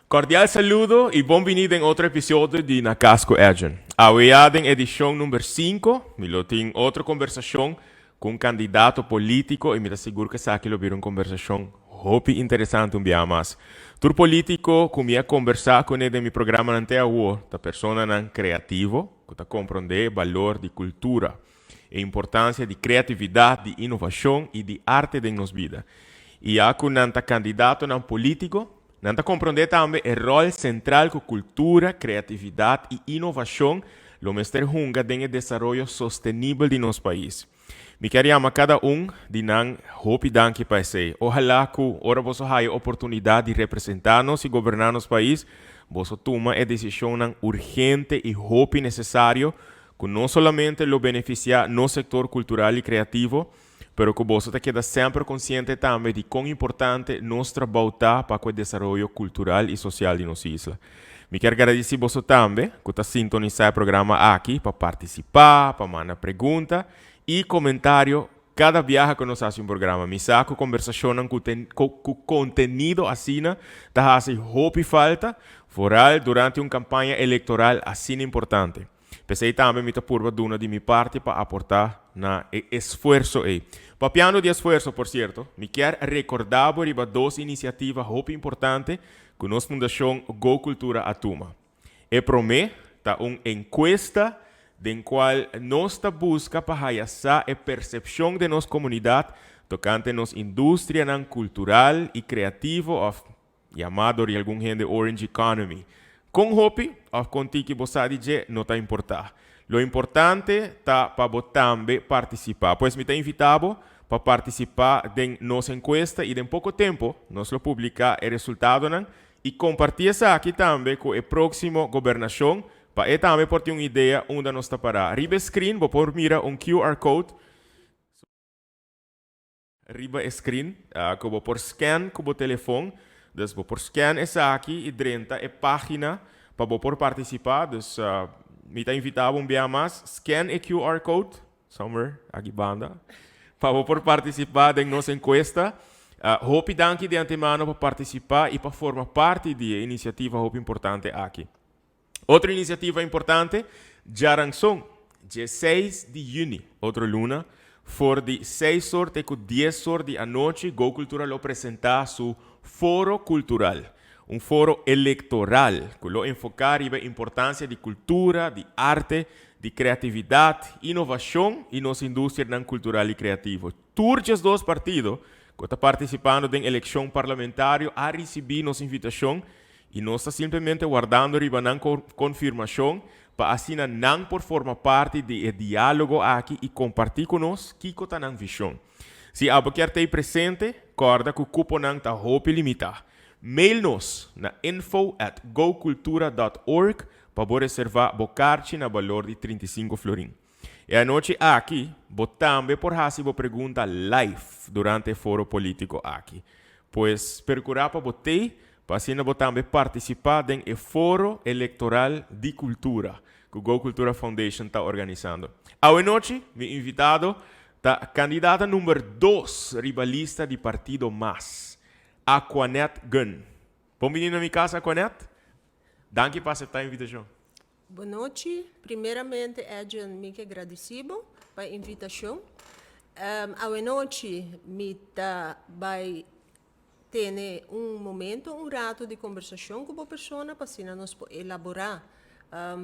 Cordial saludo y bon bini den otro episodio di Na Cas cu Edjean. Awe den edicion number 5, mi lo tin otro conversacion cu un candidato politico y mi ta sigur cu esaki lo bira un conversacion hopi interesante un biaha mas. Tur politico cu mi a conversa cune den mi programanan te awo ta personanan creativo cu ta compronde balor di cultura, e importancia di creatividad, di innovacion y di arte den nos bida. Y ya cu nan ta candidatonan politico, nan ta compronde tambe e rol central cu cultura, creatividad y innovacion lo mester hunga den e desaroyo sostenibel di nos pais. Mi kier yama cada un di nan hopi danki pa esey. Ohala cu ora boso haya oportunidad di representa nos y goberna nos pais, boso tuma e decisionnan urgente y hopi necesario cu no solamente lo beneficia nos sector cultural y creativo, pero cu boso ta keda semper consciente tambe di con importante nos trabou ta pa cu e desaroyo cultural y social di nos isla. Mi kier gradici boso tambe cu ta sintonisa e programa aki pa participa, pa manda pregunta y comentario cada biaha cu nos haci un programa. Mi sa cu conversacionnan cu contenido asina ta haci hopi falta, vooral durante un campaña electoral asina importante. P'esey tambe mi ta purba duna di mi parti pa aporta na e esfuerso ey. Papiando di esfuerso, por cierto, mi kier recorda bo riba dos iniciativa hopi importante cu nos Fundacion Go Cultura a tuma. E prome ta un encuesta den cual nos ta busca pa haya sa e percepcion den nos comunidad tocante nos industrianan cultural y creativo of yama dor di algun hende Orange Economy. Con hopi of con tiki bo sa di dje no ta importa. Lo importante ta pa bo tambe participa. Pues mi ta invita bo pa participa den nos encuesta y den poco tempo nos lo publica e resultadonan y comparti esaki tambe cu e proximo gobernacion pa e tambe por tin un idea unda nos ta para. Riba e screen bo por mira un QR code riba e screen cu bo por scan cu bo telefon. Dus bo por scan esaki y drenta e pagina pa bo por participa. Dus mi ta invita bo un bia mas, scan e QR code somewhere aki banda pa bo por participa den nos encuesta. Hopi danki di antemano pa participa y pa forma parti di e iniciativa hopi importante aki. Otro iniciativa importante, djaranson, 16 di juni, otro luna, for di 6 or te cu 10 or di anochi, Go Cultura lo presenta su Foro Cultural, un foro electoral cu lo enfoca riba importancia di cultura, di arte, di creatividad, innovacion y nos industrianan cultural y creativo. Tur 12 partido cu ta participando den eleccion parlamentario a ricibi nos invitacion y nos ta simplemente wardando riba nan confirmacion pa asina nan por forma parti di e dialogo aki y comparti cu nos kico ta nan vision. Si abo kier ta presente, corda cu cuponan ta hopi limita. Mail nos na info@gocultura.org pa bo reserva bo carchi na balor di 35 florin. E anochi aki, bo tambe por hasi bo pregunta live durante e foro politico aki. Pues, percura pa bo t'ey, pa asina bo tambe participa den e foro electoral di cultura cu Go Cultura Foundation ta organisando. Awe nochi, mi invitado ta candidata number 2 riba lista di Partido MAS, Aquanette Gunn. Bon bini na mi cas, Aquanette. Danki pa acepta e invitacion. Bon nochi. Primeramente, Edjean, mi kier gradici bo pa e invitacion. Awe nochi, mi ta bay tene un momento, un rato di conversacion cu bo persona, pa asina nos por elabora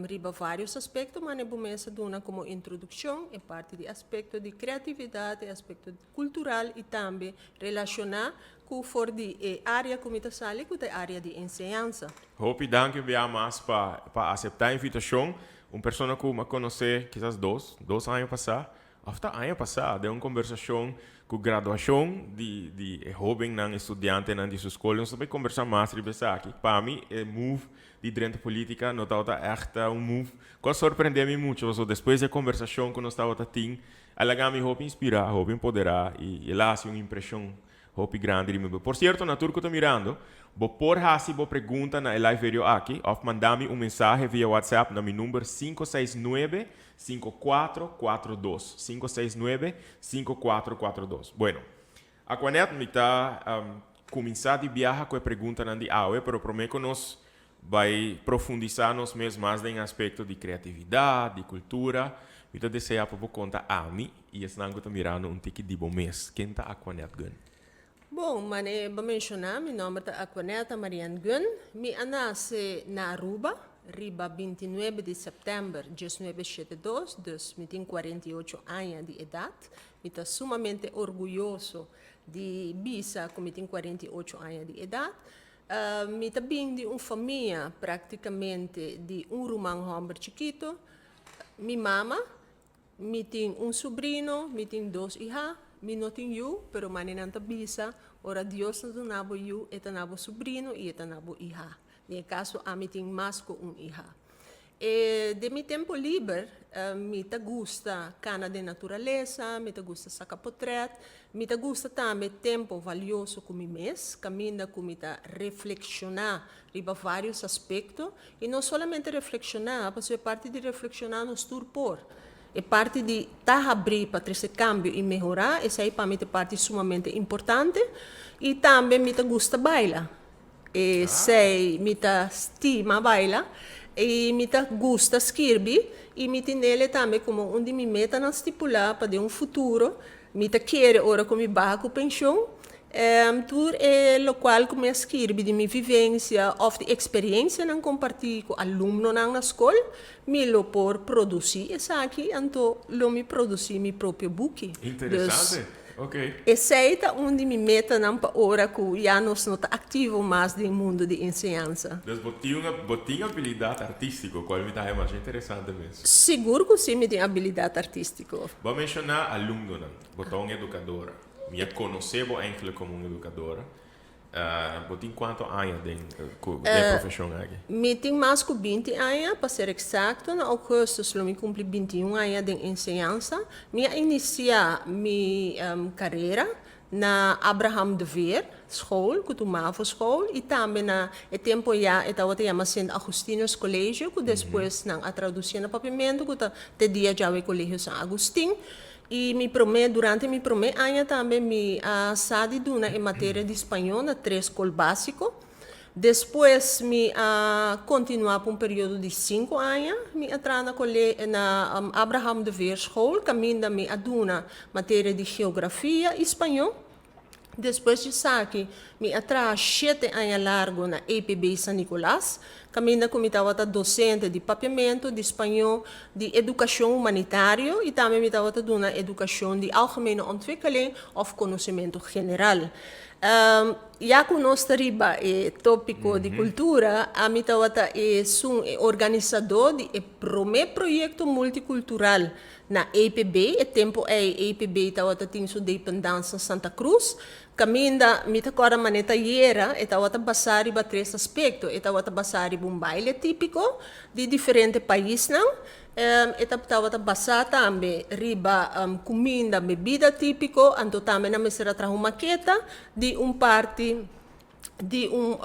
riba varios aspecto, ma bo mes a duna como introduccion, e parti di aspecto di creatividad, e aspecto cultural y tambe relaciona cu for di e area cu mi ta sali, cu ta e area di enseñansa. Hopi danki bia mas pa acepta e invitacion. Un persona cu mi conoce kisas 2 aña pasa, of ta aña pasa, den un conversacion cu graduacion di hobennan, studiantenan di su scol. Nos tambe conversa mas riba esaki. Pa mi, e move di drenta politica no tabata echt un move cu a sorprende mi mucho. So, despues di e conversacion cu nos tabata tin, a laga mi hopi inspira, hopi empodera y el a haci un impresion hopi grandi di mi. Por cierto, na tur cu ta mirando, bo por hasi bo pregunta na e live video aki, of manda mi un mensahe via WhatsApp na mi number 569 5442. 569 5442. Bueno, Aquanette, mi ta Cuminsa di biaha cu e preguntanan di awe, pero prome cu nos bay profundisa nos mes mas den aspecto di creatividad, di cultura, mi ta desea pa bo conta ami y esnan cu ta mirando un tiki di bo mes. Ken ta Aquanette Gunn? Bon, mane bo menciona, mi nomber ta Aquanetta Marianne Gunn. Mi a nace na Aruba riba 29 di september 1972, dus mi tin 48 aña di edad. Mi ta sumamente orguyoso di bisa cu mi tin 48 aña di edad. Mi ta bin di un famia practicamente di un ruman homber chikito, mi mama, mi tin un sobrino, mi tin dos hija, mi no tin yu, pero manenan ta bisa, ora Dios ta duna bo yu, e ta na bo sobrino y e ta na bo hija. Den e caso ami tin mas cu un hija. E den mi tempo liber mi ta gusta cana den naturalesa, mi ta gusta saca potret, mi ta gusta tambe tempo valioso cu mi mes, caminda cu mi ta reflexiona riba varios aspecto y no solamente reflexiona, pasobra e parti di reflexiona nos tur por. E parti di ta habri pa trece cambio y mehora, esey pa mi ta e parti sumamente importante y tambe mi ta gusta baila. Esey mi ta stima baila y mi ta gusta skirbi y mi tinele tambe como un di mi metanan stipula pa den un futuro mi ta kere ora cu mi baha cu pension tur e locual cu mi a skirbi di mi vivencia of di experiencianan comparti cu alumnonan na scol mi lo por produci esaki anto lo mi produci mi propio buki. Interesante. Ok. Esei ta un di mi metanan pa ora ku ya nos no ta aktivo mas den mundu di enseñansa. Dus bo tin un bo tin abilidat artístiko, kual mi ta haña masha interesante mes. Sigur ku si mi tin abilidat artístiko. Bo a menshoná alumnonan. Bo ta un edukadora. Mi a konosé bo eigenlijk komo un edukadora. Bo tin kuantu aña den e profeshon aki? Mi tin mas ku 20 aña, pa ser eksakto, na ougùstùs lo mi kumpli 21 aña den enseñansa. Mi a inisiá mi karera na Abraham de Veer School, ku ta un mavo school, i tambe na e tempu ya e tabata yama Sint Augustinus College, ku despues nan a tradusié na papiamentu ku ta te dia djawe Colegio San Agustin. I mi promé, durante mi promé aña tambe mi a sa di duna e materia di spañó na tres skol básiko. Despues mi a kontinuá pa un periodo di sinku aña. Mi a traha na kole na Abraham de Veer School kaminda mi a duna materia di geografia i spañó. Despues di esaki mi a traha 7 aña largo na EPB San Nicolas, kaminda ku mi tabata dosente di papiamentu, di spañó, di edukashon humanitario i tambe mi tabata duna edukashon di algemene ontwikkeling òf konosementu general. Ya ku nos ta riba e tópiko di kultura, ami tabata esun e organisadó di e promé proyekto multikultural na EPB. E tempu ei EPB tabata tin su dependance na Santa Cruz. Kaminda mi ta kòrda manera ayera, e tabata basá riba tres aspekto. E tabata basá riba un baile típiko di diferente paisnan. E tabata basá tambe riba kuminda, bebida típiko, anto tambe nan mester a traha un maketa di un parti di un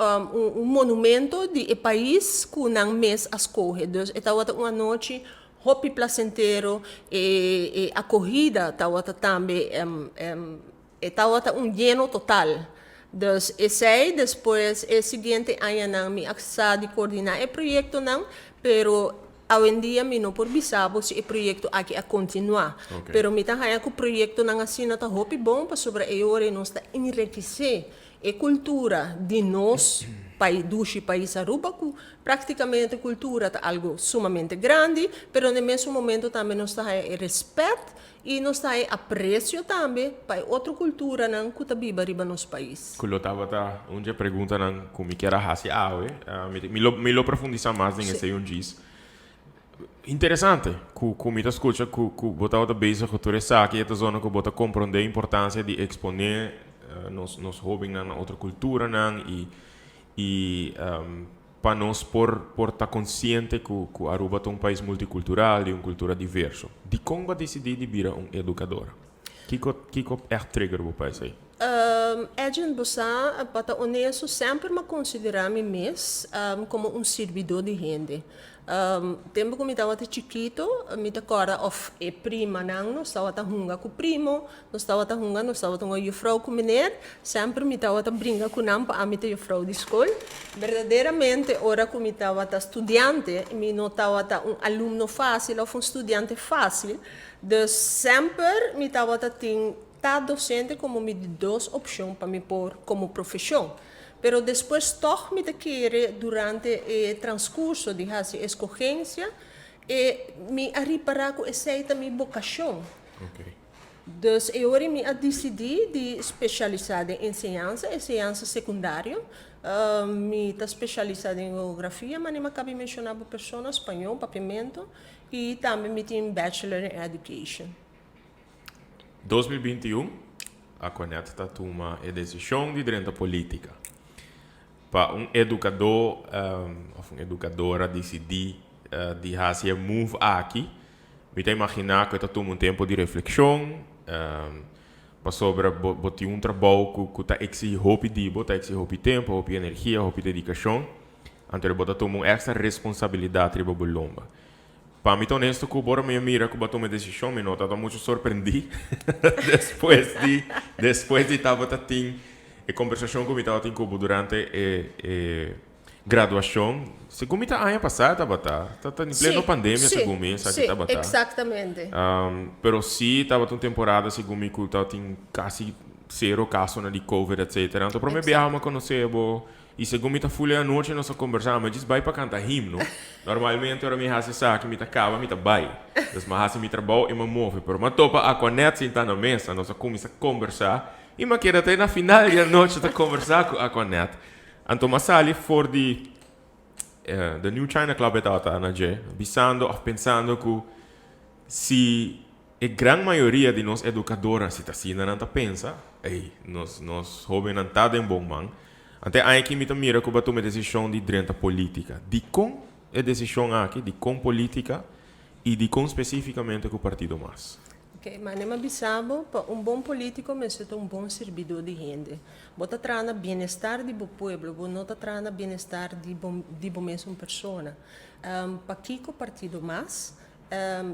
monumento di e pais ku nan mes a skohe. Dus e tabata un anochi hopi plasentero, e akohida tabata tambe e tabata un yeno total. Dus esei despues e siguiente añanan mi a sa di koordiná e proyektonan, pero awendia mi no por bisa bo si e proyekto aki a kontinuá. Pero mi ta haña ku proyektonan asina ta hopi bon pasobra e ora nos ta enrikisé e kultura di nos dushi pais Aruba ku práktikamente kultura ta algu sumamente grandi, pero na e mesun momento tambe nos ta haña e rèspèt i nos ta haña e apresio tambe pa e otro kulturanan ku ta biba riba nos pais. Ku lo tabata un dje preguntanan ku mi kier a hasi awe. Mi lo profundisá mas den esei un djis. Interesante ku mi ta skucha ku bo tabata bezig ku tur esaki, e ta zona ku bo ta komprondé importansia di eksponé nos hóbennan na otro kulturanan i pa nos por ta konsiente ku Aruba ta un pais multikultural, di un kultura diverso. Dikon bo a disidí di bira un edukadora? Kiko echt trigger bo pa esei? Edjean, bo sa, pa ta honesto, semper mi a considera mi mes como un sirbidor di hende. Tempo cu mi tabata chikito, mi ta corda of e primanan, nos tabata hunga cu primo, nos tabata hunga, nos tabata hunga juffrouw cu meneer, semper mi tabata bringa cu nan pa ami ta juffrouw di scol. Berdaderamente ora cu mi tabata studiante, mi no tabata un alumno facil of un studiante facil, dus semper mi tabata tin ta docente como mi di dos opcion pa mi por como profesion. Pero despues tog mi ta kere durante e transcurso di haci escogencia e mi a ripara cu esey ta mi bocacion. Dus e ora mi a dicidi di specialisa den enseñansa, enseñansa secundario. Mi ta specialisa den geografia, manera mi a caba di menciona bo persona, spañol, papiamento y tambe mi tin bachelor in education. 2021, Aquanet ta tuma e desishon di drenta polítika. Pa un edukadó òf un edukadora disidí di hasi e move aki, mi ta imaginá ku e ta tuma un tempu di reflekshon, pasobra bo bo tin un trabou ku ku ta eksihí hopi di bo, ta eksihí hopi tempu, hopi energia, hopi dedikashon, anto bo ta tuma un èkstra responsabilidat riba bo lomba. Pa mi ta honesto cu bo, ora mi a mira cu bo a tuma e decision, mi no tabata mucho sorprendí despues di despues di tabata tin e conversacion cu mi tabatin cu bo durante e e graduacion. Segun mi ta aña pasa tabata, ta in pleno pandemia segun mi esaki tabata. Exactamente. Pero si tabata un temporada segun mi cu tabatin casi cero casonan di covid etcetera. Anto prome biaha mi a conoce bo. I segun mi ta ful e anochi nos a kombersá, mi a djis bai pa kanta himno. Normalmente ora mi hasi esaki mi ta kaba mi ta bai. Dus mi a hasi mi trabou i mi a move. Pero mi a topa Aquanet sintá na mesa, nos a kuminsá kombersá i mi a keda te na final di anochi ta kombersá ku Aquanet. Anto mi a sali for di The New China Club e tabata na dje, bisando òf pensando ku si E gran mayoria di nos edukadornan si ta asina nan ta pensa, ey, nos nos hobennan ta den bon man. Ante aña aki mi ta mira ku bo a tuma e desishon di drenta politika. Dikon e desishon aki? Dikon politika? I dikon spesifikamente ku Partido Mas? Oke, mane mi a bisa bo, pa un bon politiko mester ta un bon sirbidó di hende. Bo ta traha na bienestar di bo pueblo, bo no ta traha na bienestar di bo di bo mesun persona. Pakiko Partido Mas?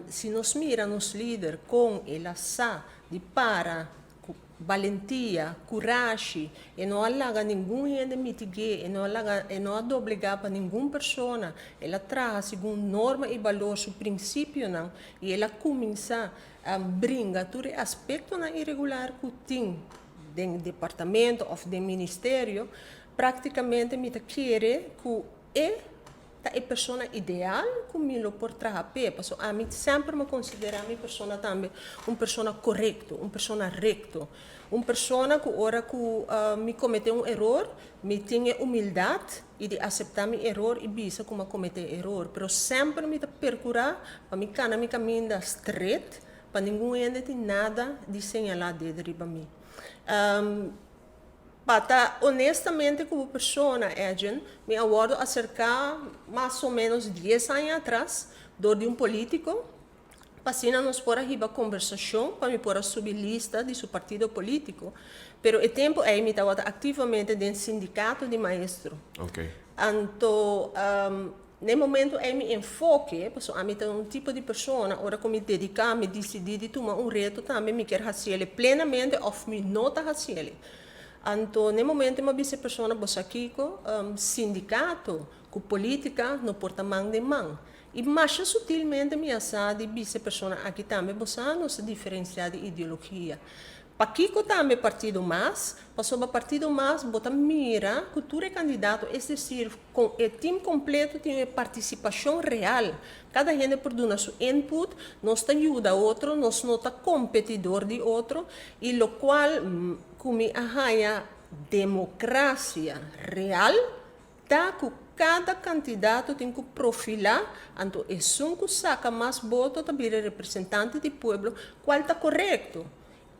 Si nos mira nos lider kon el a sa di para ku balentia, kurashi, e no a laga ningun hende mitig'é, e no a laga, e no a doblegá pa ningun persona, el a traha segun norma i balor su prinsipionan i el a kuminsá bringa tur e aspektonan iregular ku tin den departamento òf den ministerio, praktikamente mi ta kere ku e ta e persona ideal ku mi lo por traha p'e, pasobra ami semper mi a konsiderá mi persona tambe un persona korekto, un persona rekto, un persona ku ora ku mi kometé un eror mi tin e humildat i di aseptá mi eror i bisa ku mi a kometé e eror, pero semper mi ta perkurá pa mi kana mi kaminda stret pa ningun hende tin nada di señalá dedo riba mi. Pa ta honestamente ku bo persona, Edjean, mi a wòrdu aserká mas o ménos dies aña atras dor di un polítiko pa asina nos por a hiba kombersashon pa mi por a subi lista di su partido polítiko. Pero e tempu ei mi tabata aktivamente den sindikato di maestro. Anto Na e momento ei mi enfoke, pasobra ami ta un tipo di persona ora ku mi dediká, mi disidí di tuma un reto tambe mi kier hasiel plenamente òf mi no ta hasiel. Anto na e momento mi a bisa e persona, bo sa kiko, sindikato ku polítika no por ta man den man. I masha sutilmente mi a sa di bisa e persona aki tambe, bo sa nos ta diferensiá di ideologia. Pakiko tambe Partido Mas? Pasobra Partido Mas bo ta mira ku tur e kandidato, es desir, kon e tim kompleto tin e partisipashon real. Kada hende por duna su input, nos ta yuda otro, nos no ta kompetidor di otro i lokual ku mi a haña demokrasia real ta ku kada kandidato tin ku profilá, anto esun ku saka mas boto ta bira representante di pueblo, kual ta korekto.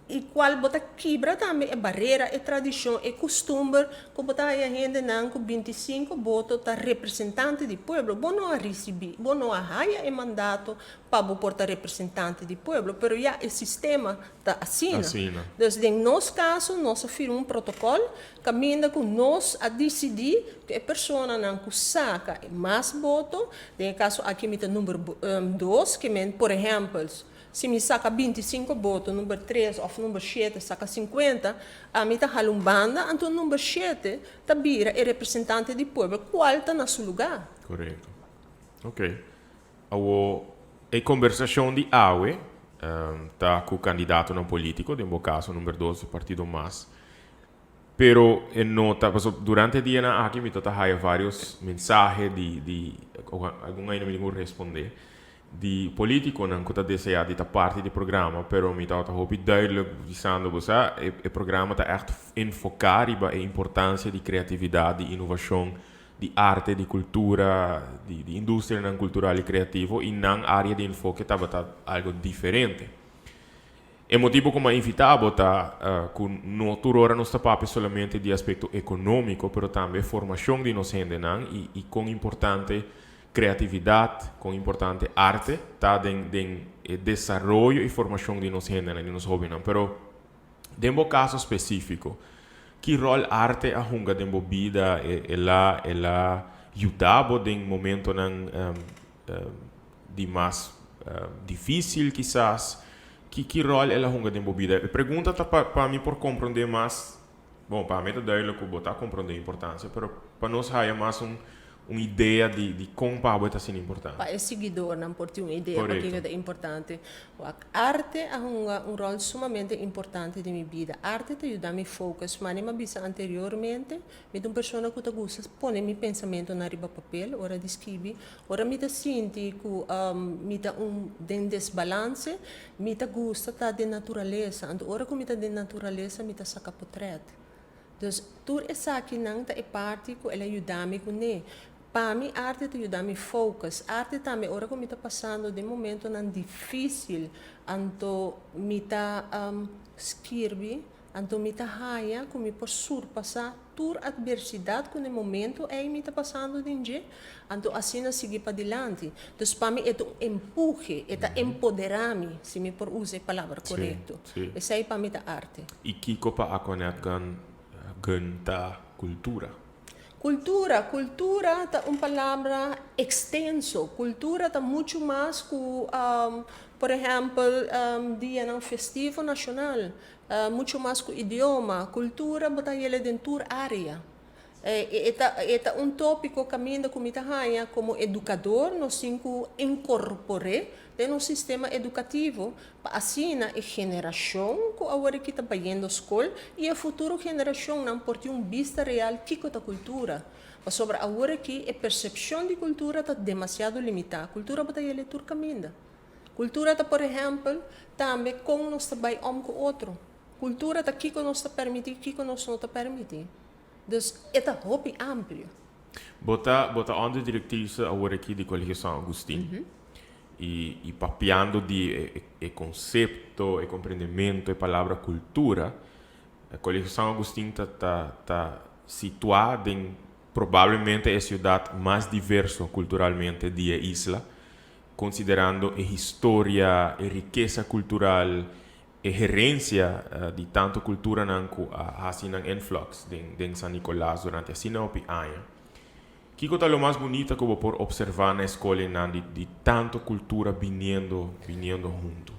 I kual bo ta kibra tambe e barera, e tradishon, e kustumber ku bo ta haya hendenan ku 25 boto ta representante di pueblo. Bo no a risibí, bo no a haya e mandato pa bo por ta representante di pueblo, pero ya e sistema ta asina. Asina. Dus den nos kaso nos a firma un protokòl kaminda ku nos a disidí ku e personanan ku saka e mas boto, den e kaso aki mi ta number dos, ke men por ehèmpel, si mi saka 25 boto, number 3 òf number 7 saka 50, ami ta hala un banda, anto number 7 ta bira e representante di pueblo, kual ta na su lugá. Korekto. Ok. Awo, e kombersashon di awe ta ku kandidatonan polítiko, den bo kaso number 2 di partido mas. Pero e no ta, pasobra durante e dianan aki mi ta ta haya varios mensahe di algun ainda mi tin ku respondé, di politiconan cu ta desea di ta parti di programa, pero mi tabata hopi duidelijk bisando bo sa e programa ta echt enfoca riba e importancia di creatividad, di innovacion, di arte, di cultura, di industrianan cultural y creativo y nan area di enfoke tabata algo diferente. E motibo cu mi a invita bo ta cu no tur ora nos ta papia solamente di aspecto economico, pero tambe formacion di nos hendenan y con importante creatividad, con importante arte ta den e desaroyo y formacion di nos hendenan, di nos hobennan. Pero den bo caso specifico, ki rol arte a hunga den bo bida? El a el a yuda bo den momentonan di mas dificil kisas? Ki rol el a hunga den bo bida? E pregunta ta pa mi por comprende mas. Bon, pa mi ta duidelijk cu bo ta comprende e importancia, pero pa nos haya mas un idea di con pa bo e ta asina importante. Pa e siguidornan por tin un idea pakico ta importante. Wak, arte a hunga un rol sumamente importante den mi bida. Arte ta yuda mi focus. Mane mi a bisa anteriormente, mi ta un persona cu ta gusta pone mi pensamentonan riba papel ora di skibi. Ora mi ta sinti cu mi ta un den desbalance, mi ta gusta ta den naturalesa. Anto ora cu mi ta den naturalesa mi ta saca potret. Dus tur esakinan ta e parti cu el a yuda mi cune. Pa mi arte ta yuda mi focus. Arte tambe ora cu mi ta pasando den momentonan dificil, anto mi ta skirbi, anto mi ta haya cu mi por surpasa tur adversidad cu na e momento ey mi ta pasando den dje, anto asina sigui padilanti. Dus pa mi e ta un empuhe, e ta empodera mi, si mi por usa e palabra corecto. Esey pa mi ta arte. Y kico pa Aquanet Gun ta cultura? Cultura, cultura ta un palabra extenso. Cultura ta mucho mas cu, por ehempel, dianan festivo nacional. Mucho mas cu idioma. Cultura bo ta yele den tur area. E ta un topico caminda cu mi ta haña como educador nos tin cu incorpore den nos sistema educativo pa asina e generacion cu awor aki ta bayendo scol y e futuro generacionnan por tin un bista real kico ta cultura. Pasobra awor aki e percepcion di cultura ta demasiado limita. Cultura bo ta yele tur caminda. Kultura ta por ehèmpel tambe kon nos ta bai om ku otro. Kultura ta kiko nos ta permití, kiko nos no ta permití. Dus e ta hopi amplio. Bo ta bo ta onderdirectrice awor aki di Colegio San Agustin y y papiando di e e concepto, e comprendemento, e palabra cultura, Colegio San Agustin ta ta ta situa den probablemente e ciudad mas diverso culturalmente di e isla. Konsiderando e historia, e rikesa kultural, e herensia di tantu kulturanan ku a hasi nan influx den San Nicolas durante asina hopi aña. Kiko ta lo mas bunita ku bo por opservá na e skol einan di tantu kultura biniendo biniendo huntu?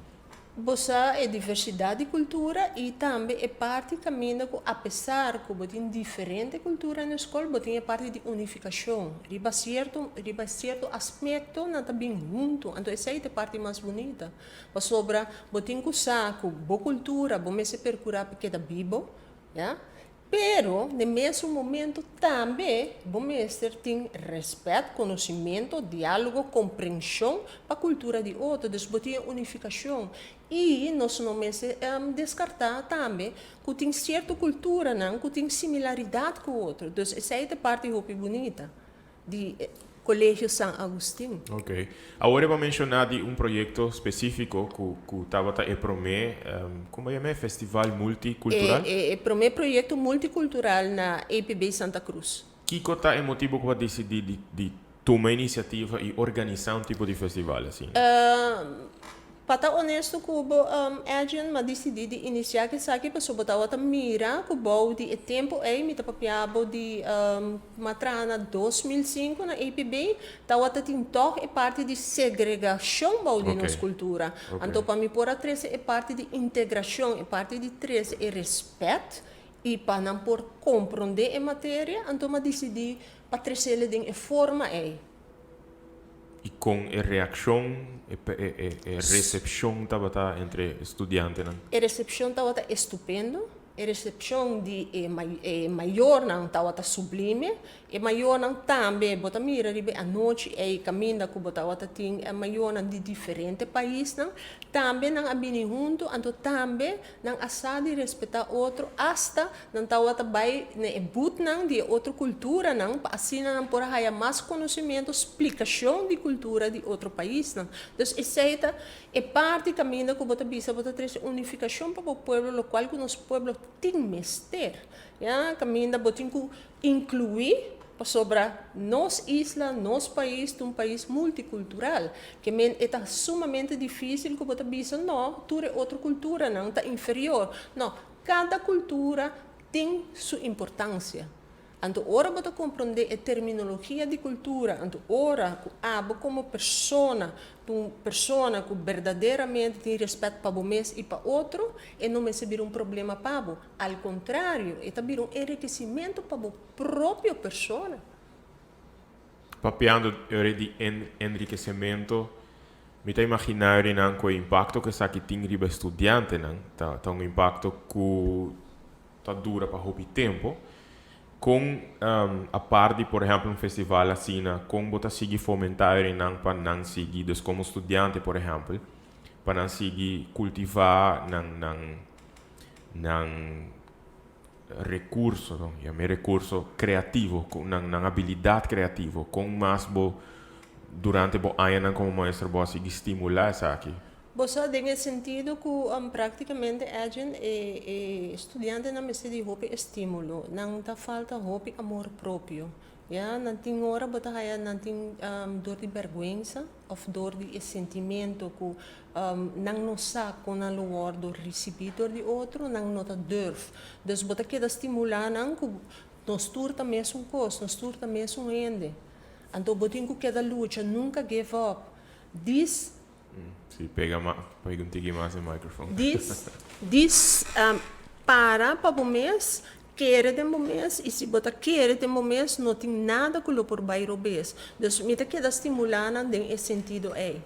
Bo sa e diversidat di kultura i tambe e parti kaminda ku apesar ku bo tin diferente kultura na e skol, bo tin e parti di unifikashon. Riba sierto riba sierto aspekto nan ta bin huntu, anto esei ta e parti mas bunita. Pasobra bo tin ku sa ku bo kultura bo mester perkurá pa keda bibo, ya. Pero den mesun momento tambe bo mester tin respet, conocimento, dialogo, comprension pa cultura di otro. Dus bo tin e unificacion. Y nos no mester descarta tambe cu tin cierto culturanan cu tin similaridad cu otro. Dus esey ta e parti hopi bunita di. Colegio San Agustin. Ok. Awor bo a menciona di un proyecto specifico cu tabata e prome, con ta yama, festival multicultural? E prome proyecto multicultural na EPB Santa Cruz. Kico ta e motibo cu bo a dicidi di tuma iniciativa y organisa un tipo di festival asina? Pa ta honesto cu bo, Edjean, m'a dicidi di inicia cu esaki pasobra tawata mira cu bou di e tempo ey, mi ta papia bo di m'a traha na 2005 na EPB, tawata tin toch e parti di segregacion bou di nos cultura. Anto pa mi por a trece e parti di integracion, e parti di trece e respet y pa nan por compronde e materia, anto m'a dicidi pa trecele den e forma ey. Y con e reaccion, e recepcion tabata entre studiantenan? E recepcion tabata estupendo. E recepcion di e mayornan tabata sublime. E mayornan tambe, bo ta mira riba e anochi ey caminda cu bo tabata tin e mayornan di diferente paisnan, tambe nan a bini hunto, anto tambe nan a sa di respeta otro, hasta nan tabata bai na e boothnan di e otro culturanan pa asina nan por a haya mas conocimento, splicacion di cultura di otro paisnan. Dus esey ta e parti caminda cu bo ta bisa bo ta trece unificacion pa bo pueblo, locual cu nos pueblo tin mester. Ya, caminda bo tin cu inclui pasobra nos isla, nos pais ta un pais multicultural. Ke men e ta sumamente dificil cu bo ta bisa no, tur e otro culturanan ta inferior. No, cada cultura tin su importancia. Anto ora bo ta comprende e terminologia di cultura, anto ora cu abo como persona ta un persona cu berdaderamente tin respet pa bo mes y pa otro, e no mester bira un problema pa bo. Al contrario, e ta bira un enriquecimento pa bo propio persona. Papiando ora di enriquecimento, mi ta imagina nan cu e impacto cu esaki tin riba studiantenan ta un impacto cu ta dura pa hopi tempo. Con, aparte di, por ehempel, un festival asina, con bo ta sigui fomenta nan pa nan sigui, dus como studiante, por ehempel, pa nan sigui cultiva nan recurso, no? Yama recurso creativo, cu nan habilidad creativo, con mas bo durante bo añanan como maestro bo a sigui stimula esaki? Bo sa, den e sentido cu practicamente, Edjean, e studiantenan mester di hopi estimulo. Nan ta falta hopi amor propio. Ya, nan tin ora bo ta haya nan tin dor di berguensa of dor di e sentimento cu nan no sa con nan lo wordo ricibi dor di otro, nan no ta durf. Dus bo ta keda stimula nan cu nos tur ta mesun cos, nos tur ta mesun hende. Anto bo tin cu keda lucha, nunca give up. Dis Si, pega ma, pega un tiki mas e microphone. Dis para pa bo mes, kere den bo mes, y si bo ta kere den bo mes, no tin nada cu lo por bay robes. Dus mi ta keda stimula nan den e sentido ey.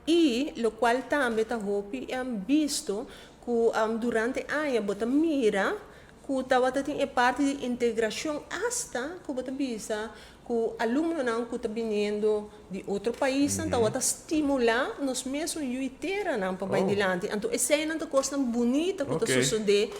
Y locual tambe ta hopi bisto cu durante aña bo ta mira cu tabata tin e parti di integracion, hasta cu bo ta bisa cu alumnonan cu ta biniendo di otro paisnan tabata stimula nos mesun yiu teranan pa bay dilanti. Anto eseynan ta cosnan bunita cu ta sucede.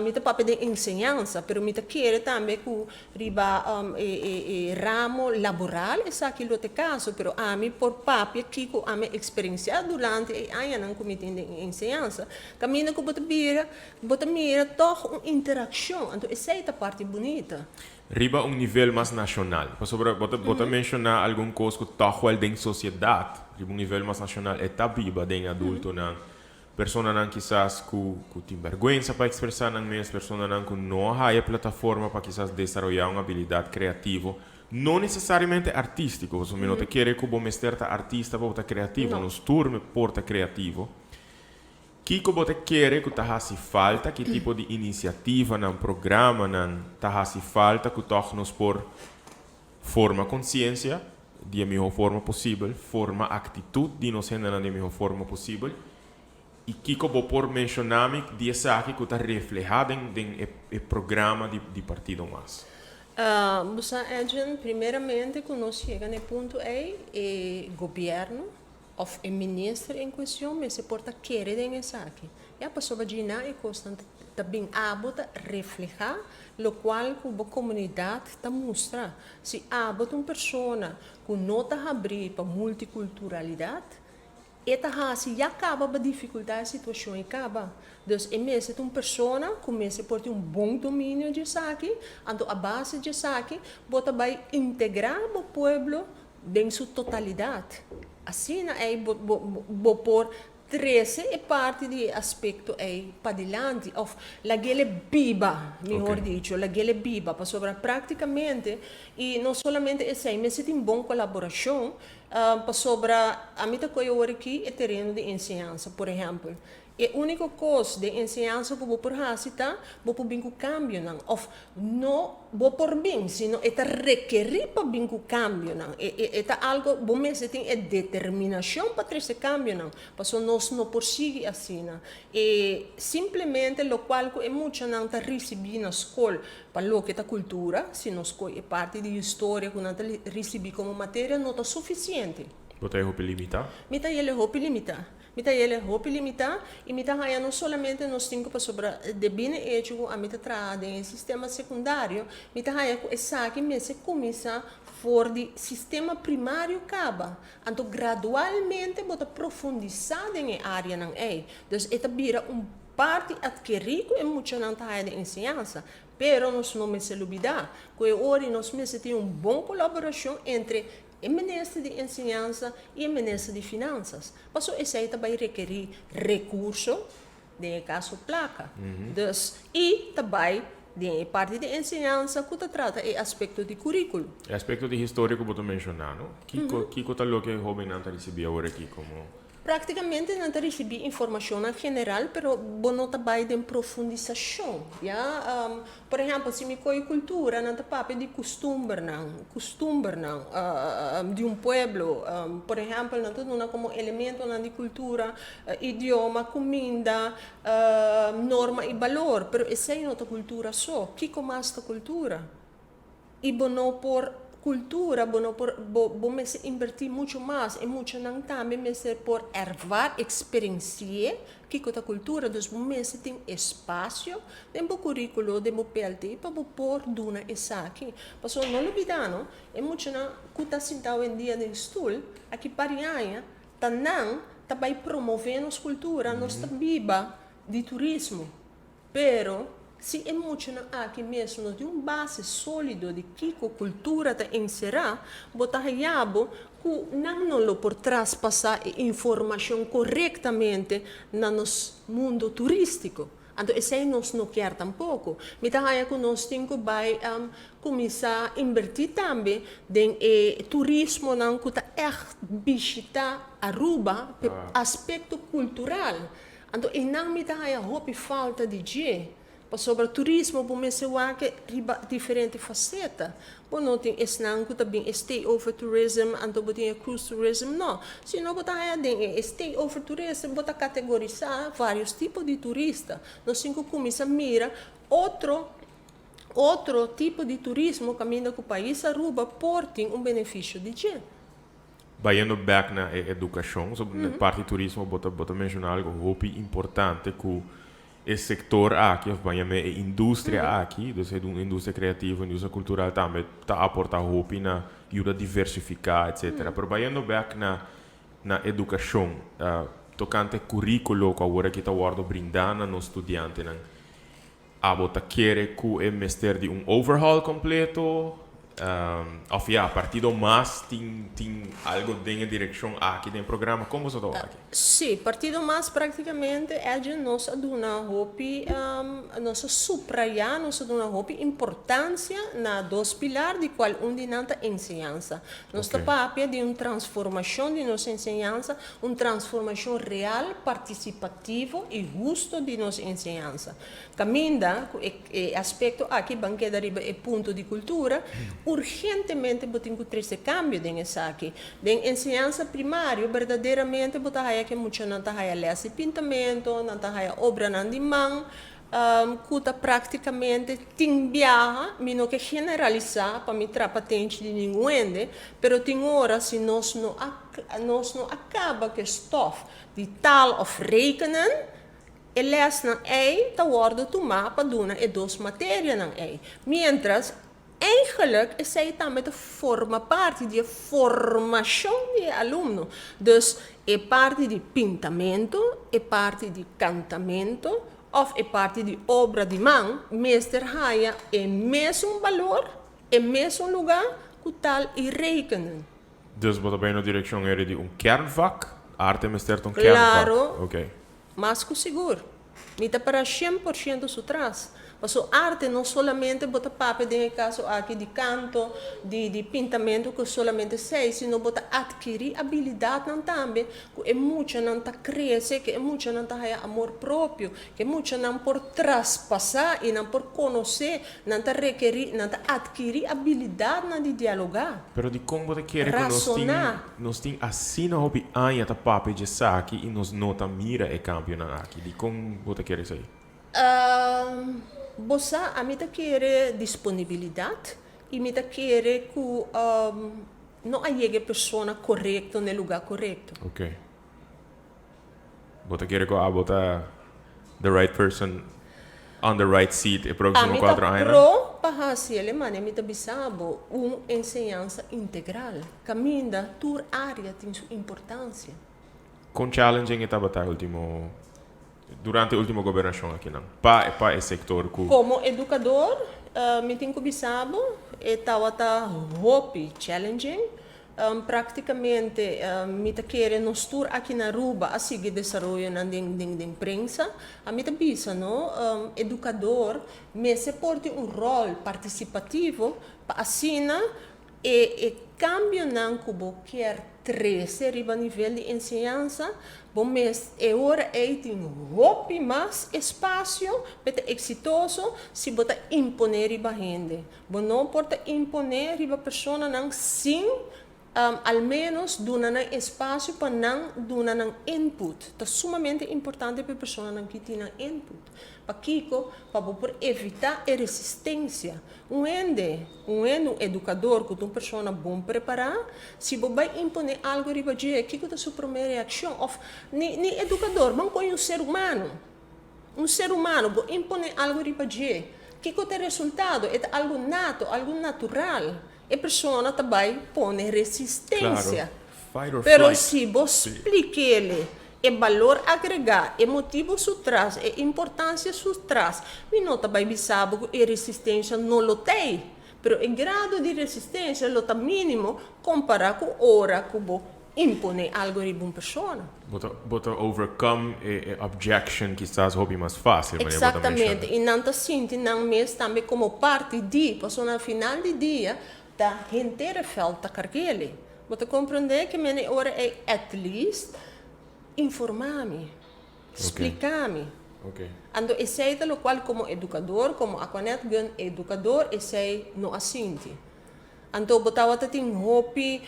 Mi ta papia den enseñansa, pero mi ta kere tambe cu riba e ramo laboral esaki lo ta e caso, pero ami por papia kico ami a experiencia durante e añanan cu mi tin den enseñansa. Caminda cu bo ta bira, bo ta mira toch un interaccion, anto esey ta parti bunita. Riba un nivel mas nacional, pasobra bo ta menciona algun cos cu toch wel den sociedad, riba un nivel mas nacional e ta biba den adultonan, personanan kisas cu tin berguensa pa expresa nan mes, personanan cu no haya plataforma pa kisas desaroya un habilidad creativo, no necesariamente artistico, pasobra mi no ta kere cu bo mester ta artista pa bo ta creativo, No. nos tur por ta creativo. Kico bo ta kere cu ta haci falta, ki tipo di iniciativanan, programanan ta haci falta cu toch nos por forma conciencia di e miho forma posibel, forma actitud di nos hendenan di e miho forma posibel, y kico bo por menciona mi di esaki cu ta refleha den e programa di Partido Mas? Bo sa, Edjean, primeramente cu nos yega na e punto ey, e gobierno of e minister en cuestion mester por ta kere den esaki. Ya, pasobra djina e cosnan. Ta bin abo ta reflehá lokual ku bo komunidat ta mustra. Si abo ta un persona ku no ta habrí pa multikulturalidat, e ta hasi ya kaba pa difikultá e situashon i kaba. Dus e mester ta un persona ku mester por tin un bon dominio di esaki, anto a base di esaki bo ta bai integrá bo pueblo den su totalidat. Asina ei bo bo bo por trese e parti di e aspekto ei padilanti òf lag'el biba, mihor dicho, lag'el biba, pasobra práktikamente, i no solamente esei, mester tin bon kolaborashon, pasobra ami ta kohe awor aki e tereno di enseñansa, por ehèmpel. E úniko kos den enseñansa ku bo por hasi ta bo por bin ku kambionan òf no bo por bin, sino e ta rekerí pa bin ku kambionan. E e e ta algu bo mester tin e determinashon pa trese kambionan, pasobra nos no por sigui asina. E simplemente lokual ku e muchanan ta risibí na skol pa loke ta kultura, si nos kohe e parti di historia ku nan ta risibí komo materia no ta sufisiente. Bo ta e hopi limitá? Mi ta yele hopi limitá. Mi ta yele hopi limitá i mi ta haña no solamente nos tin ku pasobra debí na e hecho ku ami ta traha den e sistema sekundario, mi ta haña ku esaki mester kuminsá for di sistema primario kaba. Anto gradualmente bo ta profundisá den e áreanan ei. Dus e ta bira un parti atkerí ku e muchanan ta haña den enseñansa. Pero nos no mester lubidá ku e ora nos mester tin un bon kolaborashon entre E minister di Enseñansa i e minister di Finansas. Paso esei ta bai rekerí rekurso, den e kaso plaka. Dus, i ta bai den e parti di enseñansa ku ta trata e aspekto di kuríkulo. E aspekto di historia ku bo ta menshoná, no? Kiko, kiko ta loke e hóbennan ta risibí awor aki komo. Práktikamente nan ta risibí informashonnan general, pero bo no ta bai den profundisashon, ya. Por ehèmpel, si mi kohe kultura, nan ta papia di kustumbernan, kustumbernan di un pueblo. Por ehèmpel, nan ta duna komo elementonan di kultura idioma, kuminda, norma i balor, pero esei no ta kultura so. Kiko mas ta kultura? I bo no por kultura, bo no por, bo bo mester inbertí muchu mas, e muchanan tambe mester por ervaar, eksperensi'é kiko ta kultura. Dus bo mester tin espasio den bo kuríkulo, den bo PLT pa bo por duna esaki. Pasobra no lubidá no, e muchanan ku ta sintá awendia den stul, aki par di aña, ta nan ta bai promové nos kultura, nos ta biba di turismo. Pero, si e muchanan aki mes no tin un base sólido di kiko kultura ta enserá, bo ta haña bo ku nan no lo por traspasá e informashon korektamente na nos mundo turístiko. Anto esei nos no kier tampoko. Mi ta haña ku nos tin ku bai kuminsá inbertí tambe den e turismonan ku ta ègt bishitá Aruba p'e aspekto kultural. Anto einan mi ta haya hopi falta di dje, pasobra turismo bo mester wak riba diferente faceta. Bo no tin esnan cu ta bin e stay over tourism, anto bo tin e cruise tourism, no. Sino bo ta haya den e stay over tourism bo ta categorisa varios tipo di turista. Nos tin cu cuminsa mira otro otro tipo di turismo caminda cu pais Aruba por tin un beneficio di dje. Bayendo bek na e edukashon, so na parti turismo bo ta bo ta menshoná algu hopi importante ku e sektor aki òf ban yam'é e industria aki, dus e un industria kreativo, industria kultural tambe ta aportá hopi na yuda diversifiká etsetera. Pero bayendo bek na na edukashon tokante kuríkulo ku awor aki ta wòrdu brindá na nos studiantenan, Abo ta kere ku e mester di un overhaul kompleto? Òf ya, Partido Mas tin tin algo den e direkshon aki den e programa? Kon boso ta wak aki? Sí, Partido Mas práktikamente, Edjean, nos a duna hopi, nos a suprayá, nos a duna hopi importansia na dos pilar, di kual un di nan ta enseñansa. Nos ta papia di un transformashon di nos enseñansa, un transformashon real, partisipativo i husto di nos enseñansa. Kaminda ku e e aspekto aki ban keda riba e punto di kultura, urgentemente bo tin ku trese kambio den esaki. Den enseñansa primario berdaderamente bo ta haya ku e muchanan ta haya lès di pintamento, nan ta haya obranan di man, ku ta práktikamente tin biaha, mi no ke generalisá pa mi trapa tenchi di ningun hende, pero tin ora si nos no a nos no a kaba ku e stòf di taal òf rekenen, E lesnan ei ta wordo tuma pa duna e dos materianan ei. Mientras eigenlijk esei tambe ta forma parti di e formashon di e alumno. Dus e parti di pintamento, e parti di kantamento òf e parti di obra di man mester haña e mesun balor, e mesun lugá ku taal i rekenen. Dus bo ta bai na direkshon eri di un kernvak? Arte mester ta un kernvak? Klaro. Oké. Mas ku sigur. Mi ta para 100% su tras. Paso arte no solamente bo ta papia den e kaso aki di kanto, di di pintamentu ku solamente esei, sino bo ta atkirí abilidatnan tambe ku e muchanan ta krese, ku e muchanan ta haya amor propio, ku e muchanan por traspasá i nan por konosé, nan ta rekerí, nan ta atkirí abilidatnan di dialogá. Pero dikon bo ta kere ku nos tin nos tin asina hopi aña ta papia djesaki i nos no ta mira e kambionan aki? Dikon bo ta kere esei? Bo sa, ami ta kere disponibilidat i mi ta kere ku no a yega e persona korekto na e lugá korekto. Ok. Bo ta kere ku abo ta the right person on the right seat e próksimo Ami ta kuatro añanan? pro pa hasi el e manera mi ta bisa bo un enseñansa integral kaminda tur área tin su importansia. Kon challenging e tabata e ultimo durante e ultimo gobernashon akinan pa pa e sektor ku. Komo edukador mi tin ku bisa bo e tabata hopi challenging. Praktikamente mi ta kere nos tur aki na Aruba a sigui desaroyonan den den den prensa. Ami ta bisa no, edukador mester por tin un ròl partisipativo pa asina e e kambionan ku bo kier trese riba nivel di enseñansa, bo mes e ora ei tin hopi mas espasio pa e ta eksitoso si bo ta imponé riba hende. Bo no por ta imponé riba personanan sin al ménos duna nan espasio pa nan duna nan input. Ta sumamente importante pa e personanan ki tin nan input. Pakiko? Pa bo por evitá e resistensia. Un hende, un hende, un edukador ku ta un persona bon prepará, si bo bai imponé algu riba dje, kiko ta su promé reakshon? Òf ni ni edukador, ban koña un ser humano. Un ser humano, bo imponé algu riba dje, kiko ta e resultado? E ta algu nato, algu natural. E persona ta bai pone resistencia. Claro, fight or Pero flight. si bo splik'ele e balor agregá, e motibu su tras, e importancia su tras, mi no ta bai bisa bo ku e resistencia no lo t'ei, pero e grado di resistencia lo ta mínimo kompará ku ora ku bo Imponé algo riba un persona. Bo ta bo ta overcome e e objection kisas hopi mas fácil manera bo ta Exactamente, menciona. i nan ta sinti nan mes tambe como parti di, pasobra na final di dia ta henter e veld ta carg'ele. Bo ta comprende ke mene ora ei at least informa mi, splica mi. Anto esei ta locual como educador, como Aquanet Gun educador esei no a sinti. Anto bo tabata tin hopi,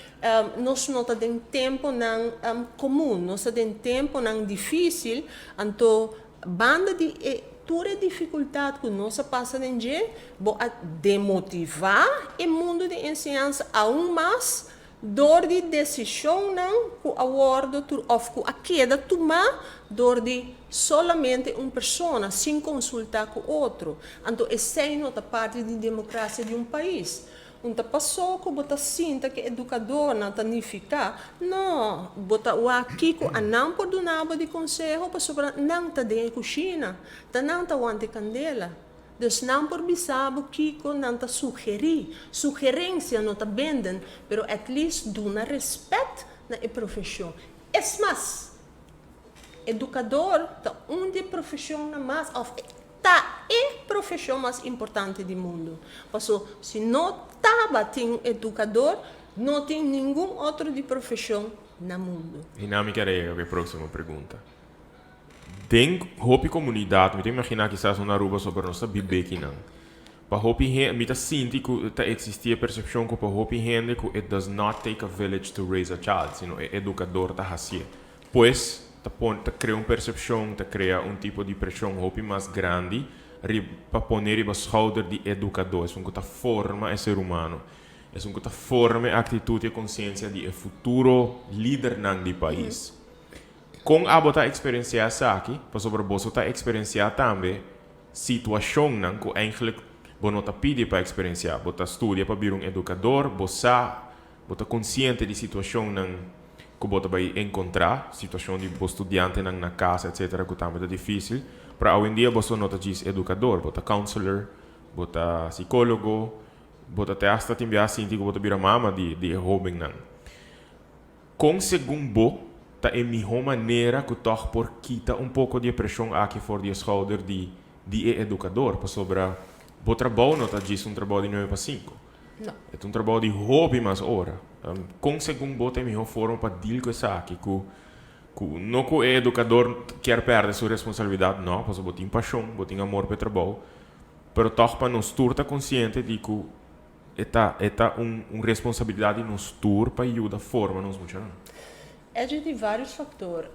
nos no ta den temponan komun, nos ta den temponan difísil, anto banda di e tur e difikultat ku nos a pasa den dje, bo a demotivá e mundu di enseñansa aun mas dor di desishonnan ku a wòrdu tur òf ku a keda tumá dor di solamente un persona sin konsultá ku otro. Anto esei no ta parti di demokrasia di un pais. Un ta pasó ku bo ta sinta ku e edukadornan ta nifiká? No, bo ta wak kiko a nan por duna bo di konseho pasobra nan ta den e kushina, ta nan ta wanta e kandela. Dus nan por bisa bo kiko nan ta sugerí. Sugerensia no ta benden, pero at least duna respèt na e profeshon. Es mas, edukador ta un di e profeshonnan mas òf ta e profeshon mas importante di mundu. Paso si no tabatin un edukador, no tin ningun otro di profeshon na mundu. I nan mi kier a yega ku e próksimo pregunta. Den hopi komunidat, mi ta imaginá kisas no na Aruba so, pero nos ta bib'é kinan. Pa hopi hende, mi ta sinti ku ta eksistí e persepshon ku pa hopi hende ku it does not take a village to raise a child, sino e edukador ta hasié. Pues, ta pon, ta krea un persepshon, ta krea un tipo di preshon hopi mas grandi rib, pa pone riba schouder di edukadó, esun ku ta forma e ser humano, esun ku ta forma e aktitut i e konsiensia di e futuro lidernan di pais. Kon abo ta eksperensiá esaki? Pasobra boso ta eksperensiá tambe situashonnan ku eigenlijk bo no ta pidi pa eksperensiá. Bo ta studia pa bira un edukador, bo sa, bo ta konsiente di situashonnan ku bo ta bai enkontrá, situashon di bo studiantenan na kas etsetera ku tambe ta difísil. Pero awendia boso no ta djis edukador, bo ta counselor, bo ta sikólogo, bo ta te asta tin biaha sinti ku bo ta bira mama di di e hóbennan. Kon segun bo ta e mihó manera ku tòg por kita un poko di e preshon aki for di e skouder di di e edukador? Pasobra bo trabou no ta djis un trabou di nuebe pa sinku. No. E ta un trabou di hopi mas ora. Kon segun bo ta e mihó forma pa dil ku esaki ku ku no ku e edukador kier pèrdè su responsabilidat, no, pasobra bo tin pashon, bo tin amor pa e trabou, pero tòg pa nos tur ta konsiente di ku E ta e ta un un responsabilidad di nos tur pa yuda forma nos muchanan. Edje tin varios factor.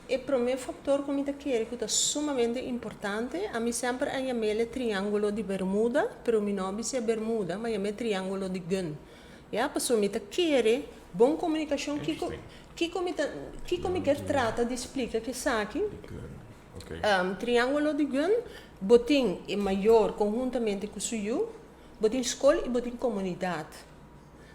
E prome factor cu mi ta kere cu ta sumamente importante, ami semper a yam'el e triangulo di Bermuda, pero mi no a bisa e Bermuda, ma yam'e triangulo di Gunn. Ya, pasobra mi ta kere bon comunicacion kico kico mi ta kico mi kier trata di splica cu esaki. Triangulo di Gunn, bo tin e mayor conhuntamente cu su yu, Bo tin skol i bo tin komunidat.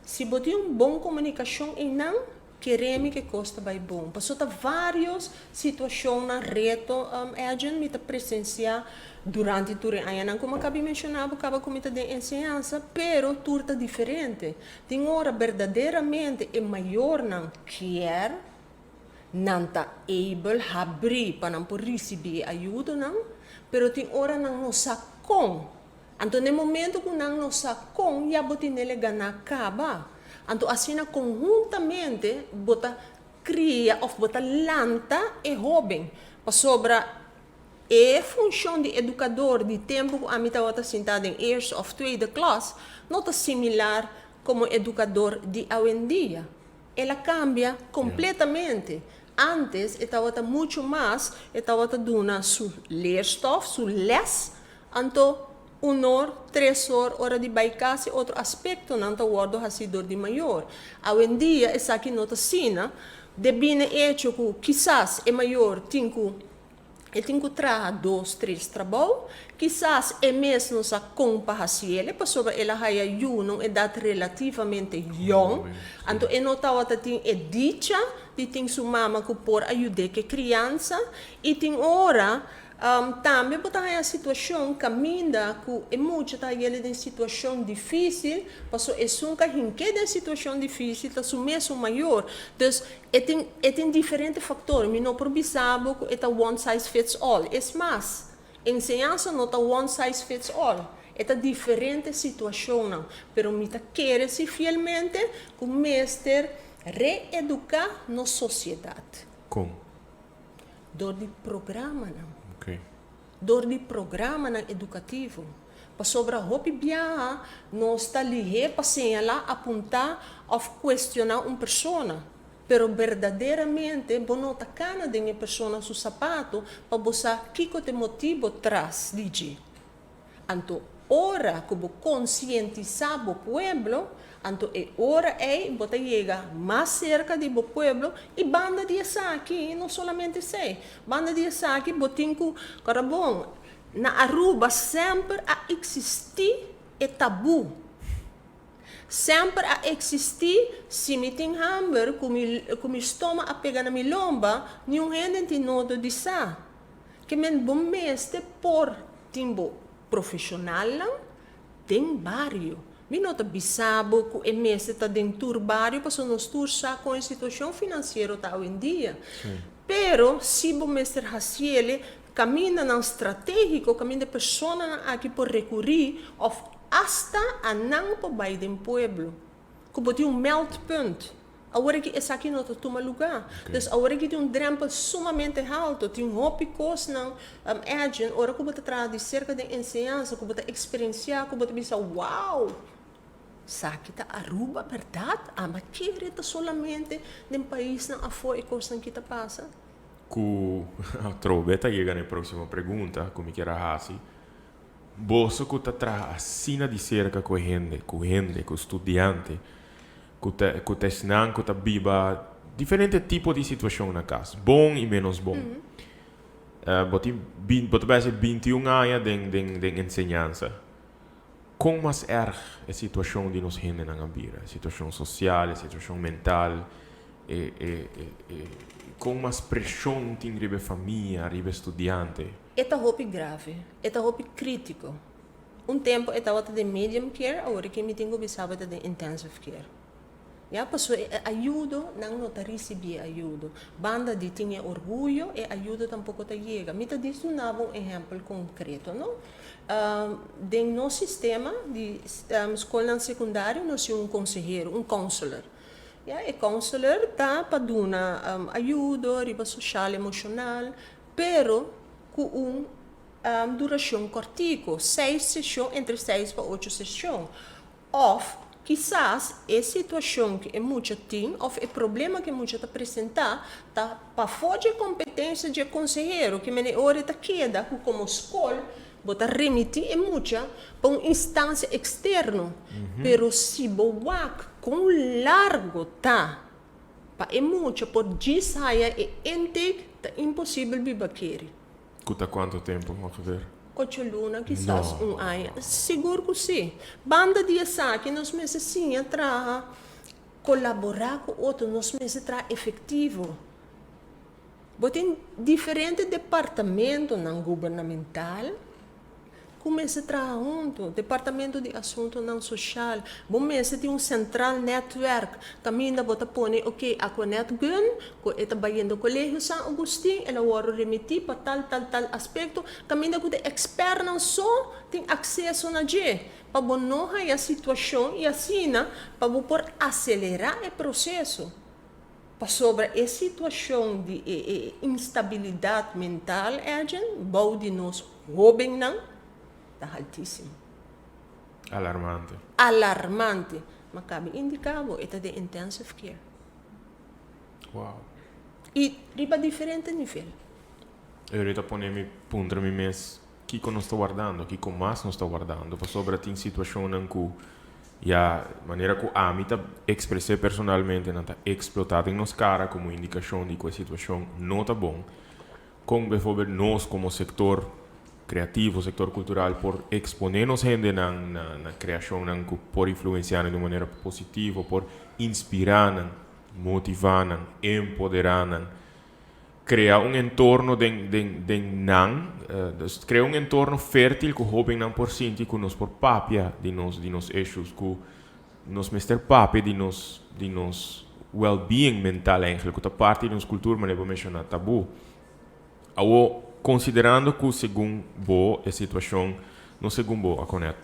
Si bo tin un bon komunikashon einan, kere mi ku e kos ta bai bon. Paso ta vários situashonnan, reto, Edjean, mi ta presensiá durante tur e añanan ku mi a kaba di menshoná bo kaba ku mi ta den enseñansa, pero tur ta diferente. Tin ora berdaderamente e mayornan kier, nan ta able habrí pa nan por risibí e ayudonan, pero tin ora nan no sa kon. Anto n'e momento ku nan no sa kon ya bo tinele ganá kaba. Anto asina konhuntamente bo ta kria òf bo ta lanta e hóben. Pasobra e funshon di edukador di tempu ku ami tabata sintá den eerste òf tweede klas no ta similar komo edukador di awendia. El a kambia kompletamente. Ántes e tabata muchu mas, e tabata duna su leerstof, su lès, Anto un or, tres or, ora di bai kas i otro aspektonan ta wòrdu hasí dor di mayor. Awendia esaki no ta asina, debí na e echo ku kisas e mayor tin ku e tin ku traha dos, tres trabou, kisas e mes no sa kon pa hasi el, pasobra el a haya yu na un edat relativamente yòn, anto e no tabata tin e dicha di tin su mama ku por a yud'é ku e kriansa, i tin ora Tambe bo ta haña situashon kaminda ku e mucha ta yele den situashon difísil, paso esun ka hink'é den situashon difísil ta su mesun mayor. Dus e tin e tin diferente faktor. Mi no por bisa bo ku e ta one size fits all. Es mas, enseñansa no ta one size fits all. E ta diferente situashonnan. Pero mi ta kere si fielmente ku mester reeduká nos sosiedat. Kon? Dor di programanan. Dor di programanan edukativo. Pasobra hopi biaha nos ta lihé pa señalá, apuntá òf kuestioná un persona, pero berdaderamente bo no ta kana den e persona su sapato pa bo sa kiko ta e motibo tras di dje. Anto ora ku bo konsientisá bo pueblo, anto e ora ei bo ta yega mas serka di bo pueblo i banda di esaki, no solamente esei, banda di esaki bo tin ku, kòrda bon, na Aruba semper a eksistí e tabú. Semper a eksistí, si mi tin hamber ku mi ku mi stoma a pega na mi lomba, niun hende tin nodo di sa. Ke men bo mester por tin bo profeshonalnan den bario. Mi no ta bisa bo ku e mester ta den tur bario pasobra nos tur sa kon e situashon finansiero ta awendia. Pero si bo mester hasiele kamindanan stratégiko kaminda e personanan aki por rekurí òf asta a nan por bai den pueblo. Ku bo tin un meldpunt. Awor aki esaki no ta tuma lugá. Dus awor aki tin un drèmpel sumamente haltu. Tin hopi kosnan, Edjean, ora ku bo ta traha di serka den enseñansa, ku bo ta eksperensiá, ku bo ta bisa, wow! Esaki ta Aruba bèrdat? Ama kere ta solamente den paisnan afó e kosnan ki ta pasa? Ku atrobe ta yega na e próksimo pregunta ku mi kier a hasi. Boso ku ta traha asina di serka ku e hende, ku hende, ku studiante, ku ta ku ta esnan ku ta biba Diferente tipo di situacion na cas, bon y menos bon. Bo tin bo ta besi 21 aña den enseñansa. Con mas erg e situacion di nos hendenan a bira? E situacion social, e situacion mental, e con mas presion tin riba e famia, riba e studiante? E ta hopi grave, e ta hopi critico. Un tempo e tabata den medium care, awor cu mi tin cu bisa bo e ta den intensive care. Ya, paso e ayudo, nan no ta ricibi e ayudo. Banda di tin e orguyo, e ayudo tampoco ta yega. Mi ta duna bo un ehempel concreto, no? Den nos sistema di scolnan secundario nos tin un consehero, un counselor. Ya, e counselor ta pa duna ayudo riba social, emocional, pero cu un duracion cortico, seis sesion, entre 6 pa 8 sesion. Of kisas e situacion cu e mucha tin of e problema cu e mucha ta presenta ta pafo di competencia di consehero, kiermen ora ta keda cu como scol bo ta remiti e mucha pa un instancia externo. Pero si bo wak con largo ta pa e mucha por djis haya e intake, ta imposibel biba kere. Cu ta cuanto tempo ongeveer? 8 luna, kisas No. un aña. Sigur cu si. Banda di esaki, nos mester siña traha, colabora cu otro, nos mester traha efectivo. Bo tin diferente departamentonan gubernamental cuminsa traha hunto. Departamento di Asuntonan Social. Bo mester tin un central netwerk. Caminda bo ta pone, ok, Aquanet Gun, cu e ta bayendo Colegio San Agustin, el a wordo remiti pa tal, tal, tal aspecto. Caminda cu e expertnan so tin acceso na dje. Pa bo no haya situacion y asina, pa bo por acelera e proceso. Pasobra e situacion di instabilidad mental, Edjean, bou di nos hobennan, ta altisimo. Alarmante. Alarmante. Ma cabe indica bo, e ta den intensive care. Y riba diferente nivel. Y ahorita pone mi puntra mi mes, kico nos ta wardando, kico mas nos ta wardando, pasobra tin situacionnan cu ya manera cu ami ta expresa personalmente nan ta explota den nos cara como indicacion di cu e situacion no ta bon. Con bijvoorbeeld nos como sector creativo, sector cultural, por expone nos hendenan na creacionnan cu por influencia di un manera positivo, por inspira nan, motiva nan, empodera nan, crea un entorno den nan, dus crea un entorno fertil cu hobennan por sinti cu nos por papia di nos issues, cu nos mester papia di nos well-being mental eigenlijk, cu ta parti di nos cultura, maar bo menciona tabu. Awo, considerando cu segun bo e situacion, no segun bo, Aquanet,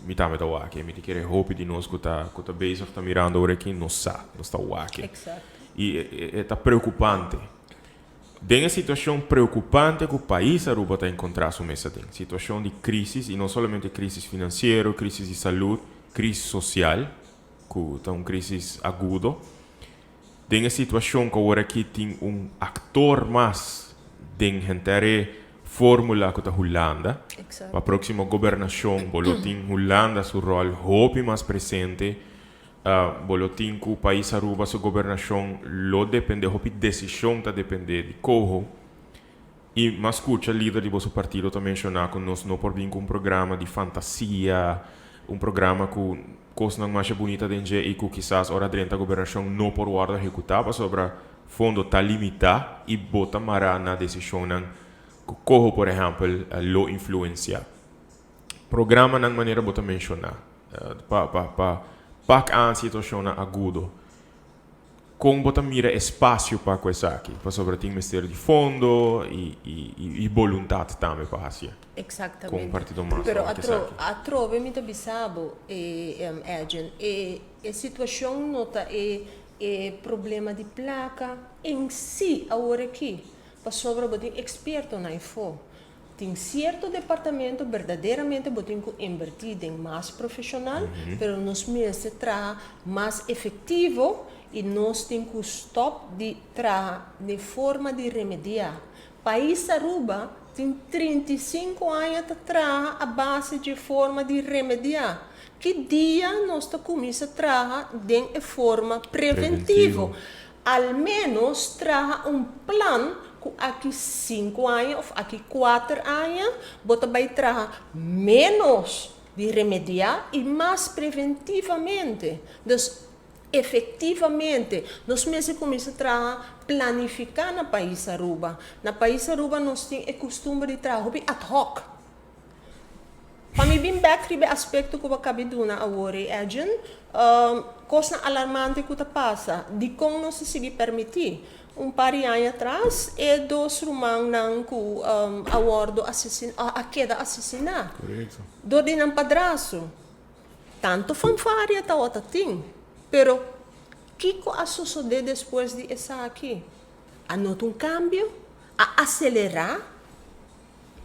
mi tambe ta wak e, mi ta kere hopi di nos cu ta bezig ta mirando awor aki, nos sa, nos ta wak e. Y e ta preocupante. Den e situacion preocupante cu pais Aruba ta encontra su mes aden. Situacion di crisis, y no solamente crisis financiero, crisis di salud, crisis social, cu ta un crisis agudo. Den e situacion cu awor aki tin un actor mas den henter formula cu ta Hulanda. Pa proximo gobernacion, bo lo tin Hulanda su rol hopi mas presente. Bo lo tin cu pais Aruba su gobernacion lo depende, hopi decision ta depende di coho. Y m'a scucha lider di boso partido ta menciona cu nos no por bin cu un programa di fantasia, un programa cu cosnan mas bunita den dje y cu kisas ora drenta gobernacion no por wordo ehecuta pasobra fondo ta limita y bo ta mara na decisionnan cu coho, por ehempel, lo influencia. Programanan manera bo ta menciona, pa pak aan situacionnan agudo. Con bo ta mira espacio pa cu esaki? Pasobra tin mester di fondo y voluntad tambe pa haci. Exactamente. Con partido mas Pero pa esaki. Atrobe mi ta bisa bo, Edjean, e situacion no ta e problema di placa en si awor aki. Pasobra bo tin expertonan eyfo. Tin cierto departamento berdaderamente bo tin cu inverti den mas profesional, pero nos mester traha mas efectivo y nos tin cu stop di traha di forma di remedia. Pais Aruba tin 35 aña ta traha a base di forma di remedia. Ki dia nos ta cuminsa traha den forma preventivo? Preventivo. Al menos traha un plan ku aki 5 aña òf aki 4 aña bo ta bai traha menos di remediá i mas preventivamente. Dus efektivamente, nos mester kuminsá traha planifiká na pais Aruba. Na pais Aruba nos tin e kustumber di traha ad hoc. Pa mi bin bèk riba aspekto ku bo a kaba di duna awor, Edjean, kos alarmante ku ta pasa, di kon nos ta sigui permití. Un par di aña atras, e dos rumannan ku a wòrdu asesiná, a keda asesiná. Dor di nan padrastro. Tantu fanfaria tabata tin, pero kiko a sosodé despues di esaki? A nota un kambio? A aselerá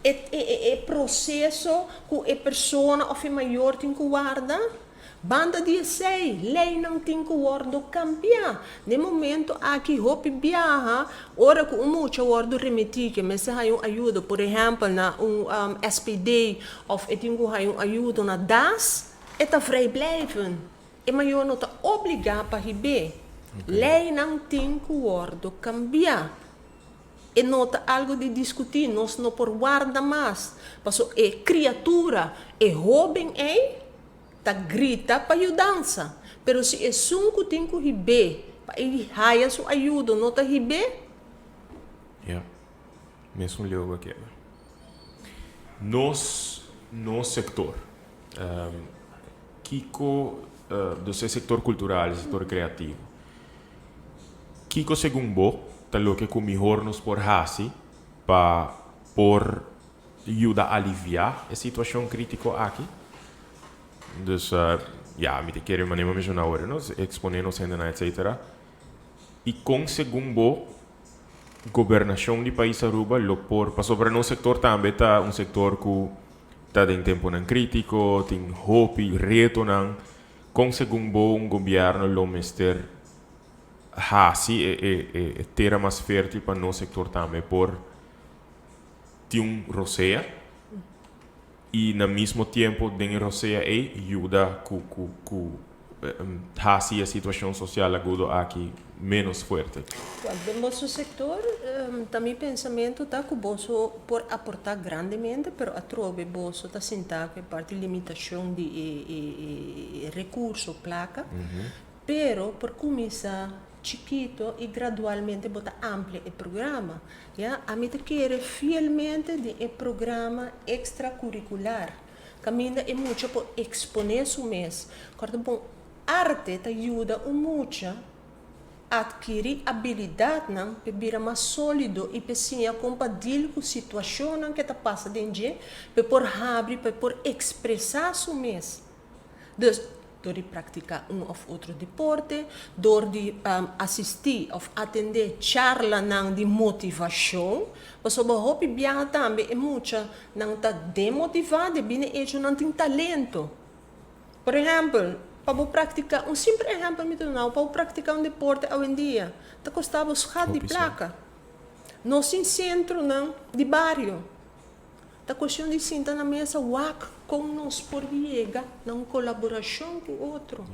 e proseso ku e persona òf e mayor tin ku warda? Banda di esei, leinan tin ku wòrdu kambia. Na momento aki hopi biaha, ora ku un mucha wòrdu remití, ku mester haña un ayudo, por ehèmpel, na un SPD òf e tin ku haña un ayudo na DAS, e ta vrijblijvend. E mayor no ta obligá pa hib'é. Leinan tin ku wòrdu kambia. E no ta algu di diskutí, nos no por warda mas. Paso e kriatura, e hóben ei, ta grita pa yudansa. Pero si esun ku tin ku hib'é, pa e haña su ayudo, no ta hib'é? Ja. Mesun leu a keda. Nos sektor. Kiko, dus e sektor kultural, e sektor kreativo. Kiko segun bo, ta loke ku mihó nos por hasi pa por yuda aliviá e situashon krítiko aki? Dus, ja, mi ta kere manera mi a menshoná awor, no? Eksponé nos hendenan, etcetera. I kon segun bo gobernashon di pais Aruba lo por, pasobra nos sektor tambe ta un sektor ku ta den temponan krítiko, tin hopi retonan, kon segun bo un gobièrnu lo mester hasi e tera mas fértil pa nos sektor tambe por tin un rosea i na mismo tempu den e rosea ei yuda ku hasi e situashon sosial agudo aki menos fuerte? Den boso sektor, ta mi pensamentu ta ku boso por aportá grandemente, pero atrobe boso ta sinta ku e parti limitashon di e rekurso, plaka. Pero por kuminsá chikitu i gradualmente bo ta amplia e programa. Ja, ami ta kere fielmente den e programa ekstrakurikular. Kaminda e mucha por eksponé su mes. Kòrda bon, arte ta yuda un mucha atkirí abilidatnan pa bira mas sólido i pa siña kon pa deal ku situashonnan ku ta pasa den dje, pa por habri, pa por ekspresá su mes. Dus, dor di praktiká un òf otro deporte, dor di asistí òf atendé charlanan di motivashon, pasobra hopi biaha tambe e muchanan ta demotivá debí na e echo nan tin talento. Por ehèmpel, pa bo praktiká, un simpel ehèmpel mi ta duna bo, pa bo praktiká un deporte awendia ta kostá bo skat di plaka. Nos tin sentronan di bario. Ta kuestion di sinta na mesa wak kon nos por yega na un kolaborashon ku otro.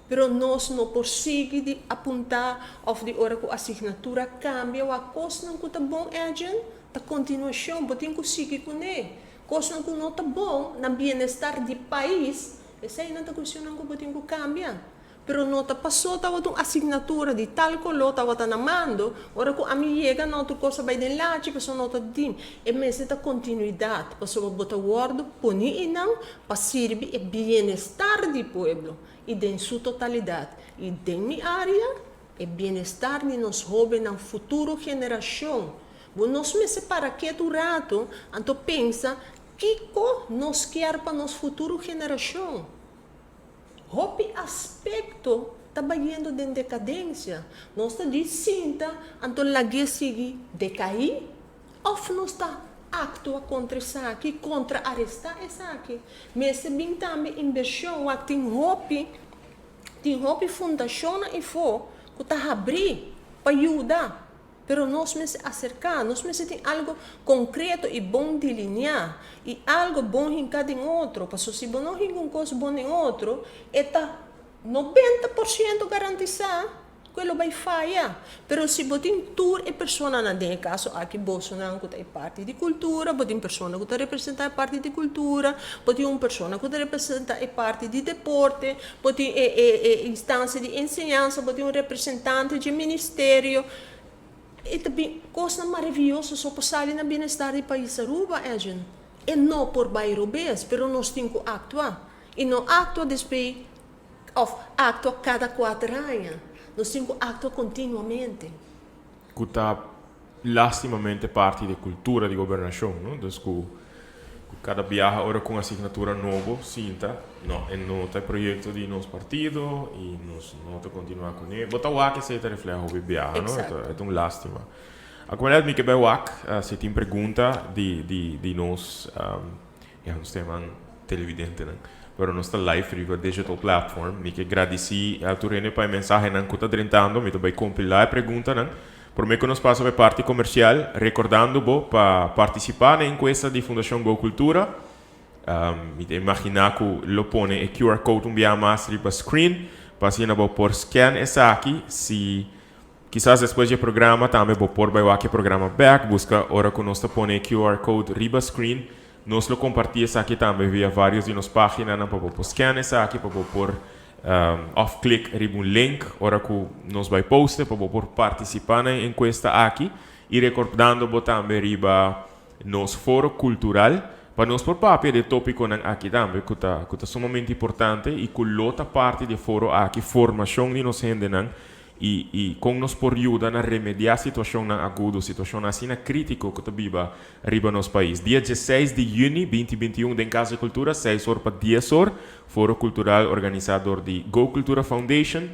Pero nos no por sigui di apuntá òf di ora ku asignatura kambia wak kosnan ku ta bon, Edjean, ta kontinuashon, bo tin ku sigui kuné. Kosnan ku no ta bon na bienestar di pais, eseinan ta kuestionnan ku bo tin ku kambia. Pero no ta pasó tabata un asignatura di tal koló tabata na mando, ora ku ami yega na otro kos a bai den lachi pasobra no ta dim. E mester ta kontinuidat pasobra bo ta wòrdu poni einan pa sirbi e bienestar di pueblo i den su totalidat. I den mi área e bienestar di nos hóbennan futuro generashon. Bo nos mester para ketu un ratu anto pensa kiko nos kier pa nos futuro generashon. Hopi aspekto ta bayendo den dekadensia. Nos ta di sinta anto lag'é sigui dekaí òf nos ta aktua kontra esaki, kontra-arestá esaki? Mester bin tambe inbershon, wak tin hopi tin hopi fundashonnan ifó ku ta habrí pa yuda. Pero nos mester aserká, nos mester tin algu konkreto i bon delineá, i algu bon hinká den otro, pasobra si bo no hinka un kos bon den otro, e ta 90% garantisá. Ku e lo bai faya. Pero si bo tin tur e personanan, den e kaso aki bosonan ku ta e parti di kultura, bo tin persona ku ta representá e parti di kultura, bo tin un persona ku ta representá e parti di deporte, bo tin e e e instansia di enseñansa, bo tin un representante dje ministerio. E ta bin kosnan maravioso so por sali na bienestar di pais Aruba, Edjean. E no por bai robes, pero nos tin ku aktua. I no aktua despei Of aktua kada kuater aña. Nos tin ku aktua kontinuamente. Ku ta lastimamente parti di e kultura di gobernashon, no? Dus ku kada biaha ora ku un asignatura nobo sinta, no, e no ta e proyekto di nos partido i nos no ta kontinuá kuné. Bo ta wak esei ta refleha hopi biaha, no? E ta un lastima. Akuanet mi ke bai wak si tin pregunta di di di nos. Ya nos teman televidentenan. Pero nos ta live riba digital platform. Mi ke gradisí tur hende pa e mensahenan ku ta drentando. Mi ta bai kompilá e preguntanan. Promé ku nos pasa pa e parti komersial, rekordando bo pa partisipá na e enkuesta di Fundashon Go Kultura. Mi ta imaginá ku lo pone e QR code un biaha mas riba screen pa asina bo por scan esaki si Kisas despues di e programa tambe bo por bai wak e programa bek, buska ora ku nos ta pone e QR code riba screen. Nos lo kompartí esaki tambe via varios di nos paginanan pa bo por scan esaki pa bo por òf klik riba un link ora ku nos bai post e pa bo por partisipá na e enkuesta aki. I rekordando bo tambe riba nos foro kultural pa nos por papia di e tópikonan aki tambe ku ta ku ta sumamente importante i ku lo ta parti di e foro aki, formashon di nos hendenan I i kon nos por yuda na remediá situashonnan agudo, situashonnan asina krítiko ku ta biba riba nos pais. Dia dieseis di yüni binti 21 den Kas di Kultura, seis or pa dies or, Foro Kultural organisá dor di Go Kultura Foundation.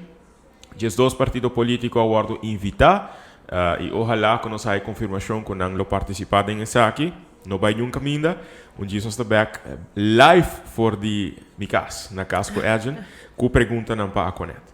12 partido polítiko a wòrdu invitá i ohalá ku nos haña konfirmashon ku nan lo partisipá den esaki. No bai niun kaminda. Un djis nos ta bèk live for di mi kas, na Kas ku Edjean, ku preguntanan pa Aquanet.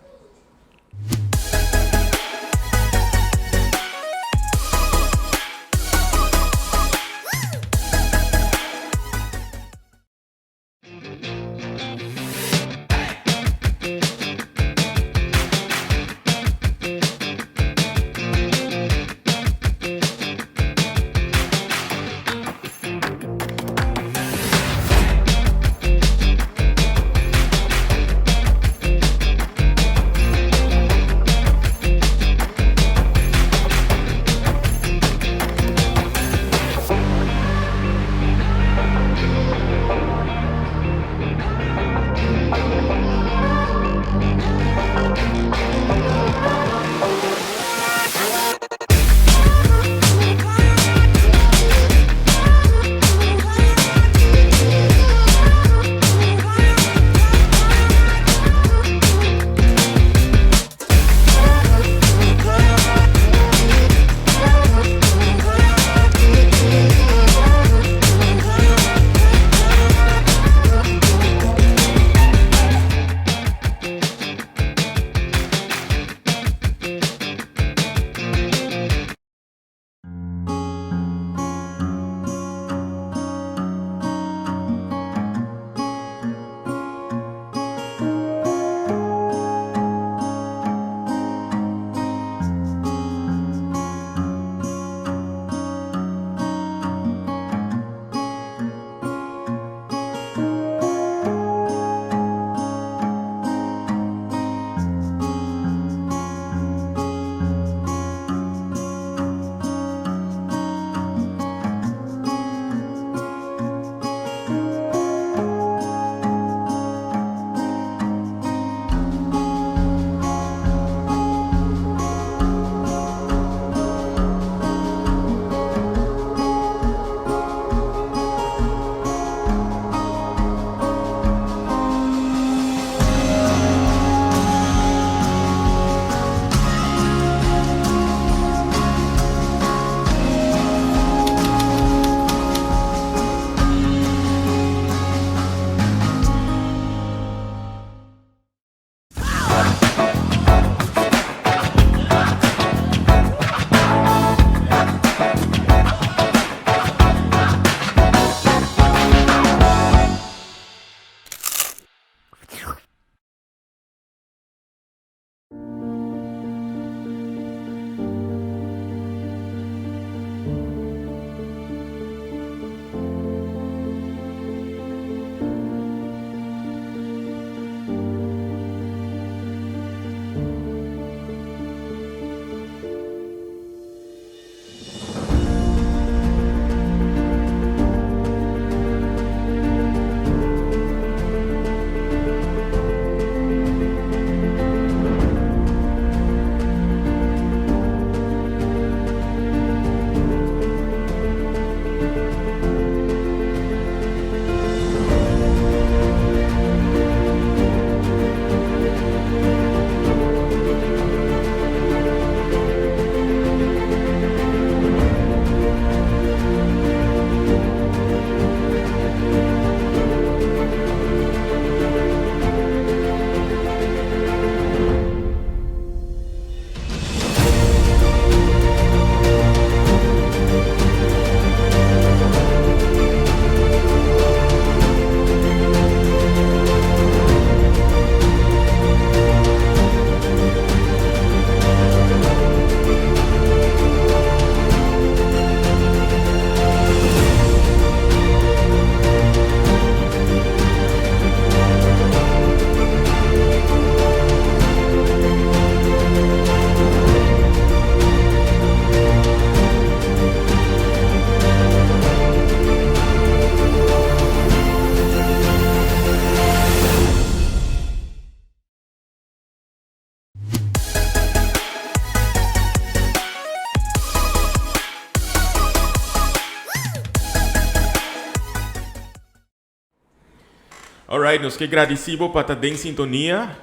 Alright, nos ke gradisí bo pa ta den sintonia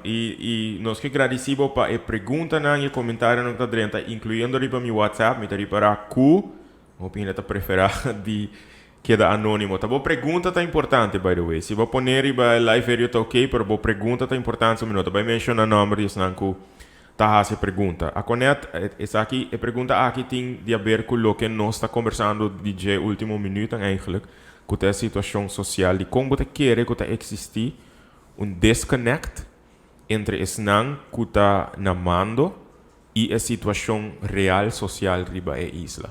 i i nos ke gradisí bo pa e preguntanan i e komentarionan ku ta drenta, inkluyendo riba mi WhatsApp. Mi ta ripará ku hopi hende ta preferá di keda anónimo. Ta bo pregunta ta importante, by the way. Si bo pone riba e live video ta ok, pero bo pregunta ta importante, so mi no ta bai menshoná nòmber di esnan ku ta hasi e pregunta. Akonet, esaki, e pregunta aki tin di aber ku loke nos ta kombersando di dje último minütnan eigenlijk, ku ta e situashon sosial di kon bo ta kere ku ta eksistí un disconnect entre esnan ku ta na mando i e situashon real sosial riba e isla.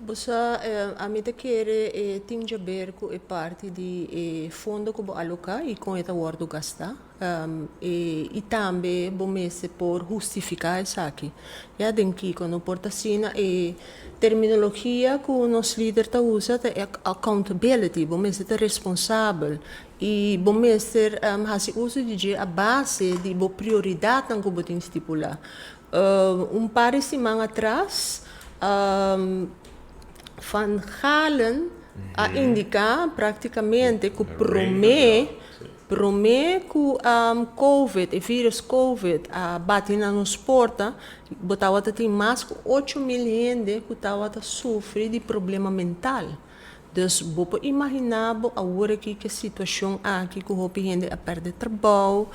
Bo sa, ami ta kere e tin djaber ku e parti di e fondo ku bo aloká i kon e ta wòrdu gastá. I tambe bo mester por hustifiká esaki. Ya den kiko no por ta asina e terminologia ku nos lider ta usa ta e accountability, bo mester ta responsabel i bo mester hasi uso di dje a base di bo prioridatnan ku bo tin stipulá. Un par di siman atras Van Galen a indiká praktikamente ku promé Promé ku Covid, e virus Covid a bati na nos porta, bo tabata tin mas ku 8000 hende ku tabata sufri di problema mental. Dus bo por imaginá bo awor aki ke situashon aki ku hopi hende a pèrdè trabou,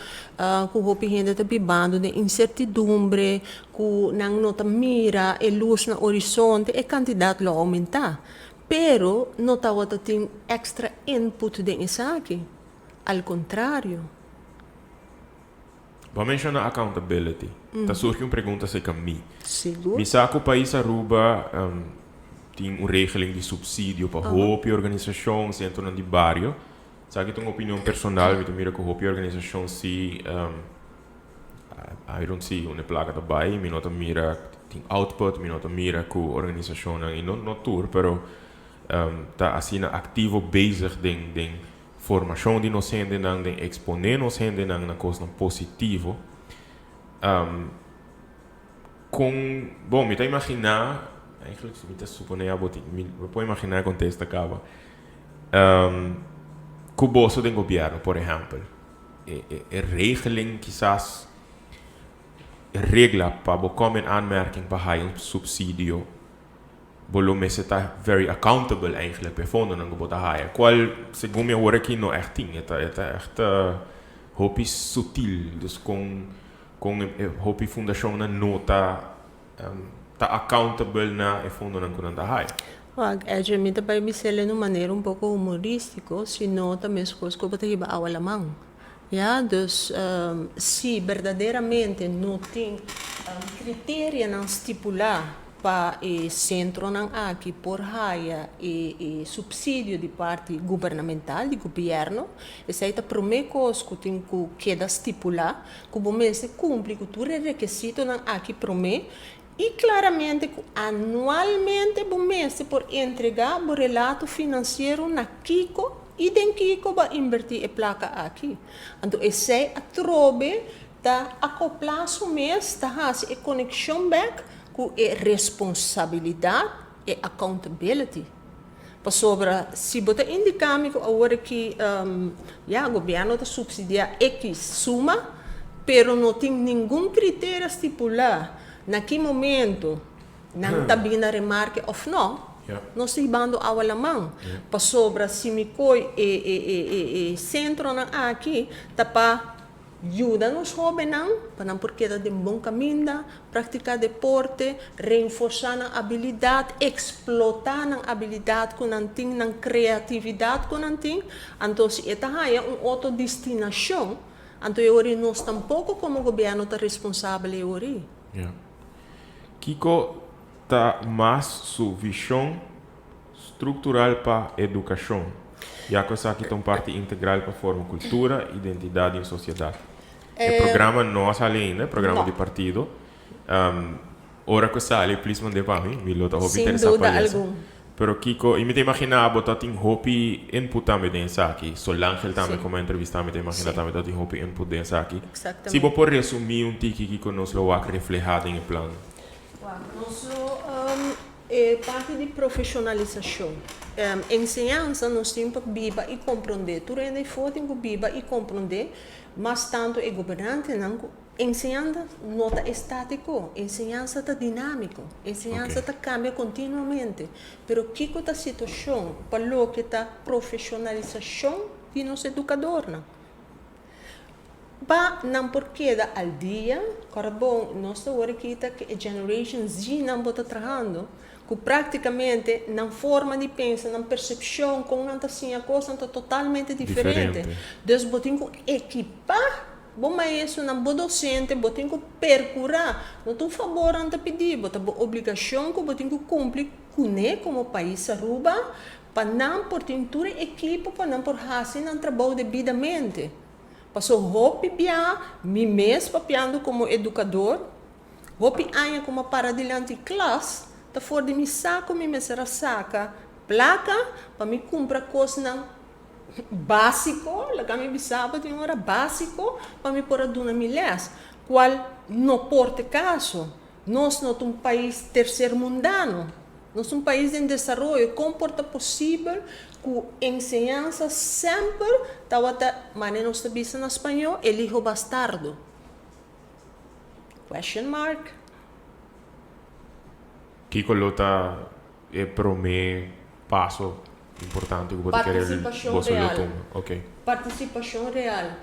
ku hopi hende ta bibando den insertidumbre, ku nan no ta mira e lus na horizonte, e kantidat lo oumentá. Pero no tabata tin extra input den esaki, al contrario. Bo a menciona accountability. Ta surgi un pregunta acerca mi. Sigur. Mi sa cu pais Aruba tin un regeling di subsidio pa hopi organisacion, centronan di bario. Esaki ta un opinion personal, mi ta mira cu hopi organisacion si I don't see unda e placa ta bay, mi no ta mira tin output, mi no ta mira cu organisacionnan, y no no tur, pero ta asina activo bezig den den formacion di nos hendenan, den expone nos hendenan na cosnan positivo. Con, bon, mi ta imagina, eigenlijk mi ta supone abo tin, mi por imagina e contesta caba, cu boso den gobierno, por ehempel, e regeling kisas e regla pa bo kom in aanmerking pa haya un subsidio bo lo mester ta very accountable eigenlijk pa e fondonan ku bo ta haya kual segun mi awor aki no echt tin e ta e ta echt hopi sutil dus kon kon e hopi fundashonnan no ta ta accountable na e fondonan ku nan ta haya. Wak, Edgar, mi ta bai bis'el den un manera un poko humorístiko, si no ta meskos ku bo ta hiba awa laman. Ya, dus si berdaderamente no tin kriterianan stipulá pa e sentronan aki por haya e supsidio di parti gubernamental, di gobièrnu, esei ta promé kos ku tin ku keda stipulá, ku bo mester kumpli ku tur e rekesitonan aki promé i klaramente ku anualmente bo mester por entregá bo relato finansiero na kiko i den kiko bo a inbertí e plaka aki. Anto esei atrobe ta akoplá su mes, ta hasi e konekshon bèk ku e responsabilidat, e accountability. Pasobra si bo ta indiká mi ku awor aki ya gobièrnu ta supsidiá ekis suma, pero no tin ningun kriteria stipulá na ki momento nan ta bin na remarke òf nò, nos ta hibando awa laman. Pasobra si mi koi e sentronan aki ta pa Yuda nos hóbennan pa nan por keda den bon kaminda, praktiká deporte, reenforsá nan abilidat, eksplotá nan abilidat ku nan tin, nan kreatividat ku nan tin. Anto si e ta haña un otro destinashon, anto e ora nos tampoko komo gobièrnu ta responsabel e ora ei. Ya. Kiko ta mas su vishon Struktural pa edukashon, ya ku esaki ta un parti integral pa forma kultura, identidat di un sosiedat. E programa no a sali ainda, e programa di partido. Ora ku sali, plis mand'é pa mi, mi lo ta hopi interesá pa lesa. Pero kiko, i mi ta imaginá bo ta tin hopi input tambe den esaki. Solangel tambe komo a entrevistá mi ta imaginá tambe ta tin hopi input den esaki. Si bo por resumí un tiki kiko nos lo wak reflehá den e plan. Nos lo. E parti di profeshonalisashon. Enseñansa nos tin pa biba i komprondé. Tur hende afó tin ku biba i komprondé, mas tantu e gobernantenan, ku enseñansa no ta estátiko, enseñansa ta dinámiko, enseñansa ta kambia kontinuamente. Pero kiko ta situashon pa loke ta profeshonalisashon di nos edukadornan? Pa nan por keda al dia, ora bon, nos ta wor kita ku e Generation Z nan bo ta trahando, ku práktikamente nan forma di pensa, nan persepshon, kon nan ta siña kosnan ta totalmente diferente. Dus bo tin ku ekipá bo maestronan, bo dosente, bo tin ku perkurá, no ta un fabor nan ta pidi bo, ta bo obligashon ku bo tin ku kumpli kuné komo pais Aruba, pa nan por tin tur e ekipo pa nan por hasi nan trabou debidamente. Paso hopi bia mi mes papiando komo edukador, hopi aña ku mi a para dilanti klas, ta for di mi sa ku mi mester a saka plaka pa mi kumpra kosnan básiko, laga mi bisa bo tin ora básiko pa mi por a duna mi lès, kual no por ta e kaso. Nos no ta un pais tersermundano, nos ta un pais den desaroyo. Kon por ta posibel ku enseñansa semper tabata, manera nos ta bisa na spañó, el hijo bastardo? Question mark. Kiko lo ta e promé paso importante ku bo ta kere boso lo tuma? Ok. Partisipashon real.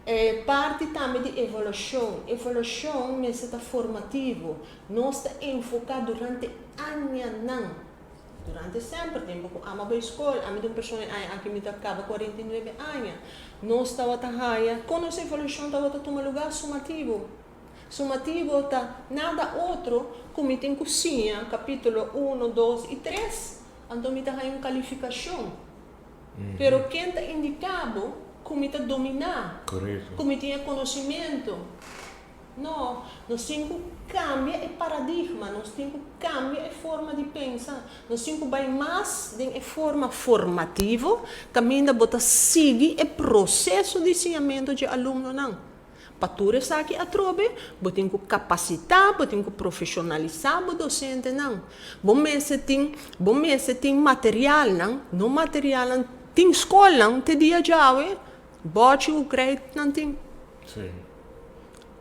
E parti tambe di evaluashon. Evaluashon mester ta formativo. Nos ta enfoká durante añanan, durante semper, tempu ku ami a bai skol, ami ta un persona e aña aki mi ta kaba 49 aña, nos tabata haña kon nos evaluashon tabata tuma lugá? Sumativo. Sumativo ta nada otro ku mi tin ku siña kapítulo uno, dos i tres, anto mi ta haña un kalifikashon. Pero ken ta indiká bo ku mi ta dominá, ku mi tin e konosimentu? No, nos tin ku kambia e paradigma, nos tin ku kambia e forma di pensa, nos tin ku bai mas den e forma formativo kaminda bo ta sigui e proseso di siñamentu dje alumnonan. Pa tur esaki atrobe, bo tin ku kapasitá, bo tin ku profeshonalisá bo dosentenan. Bo mester tin, bo mester tin materialnan, no materialnan, tin skolnan te dia djawe, bòchi ku krijt nan tin. Sí.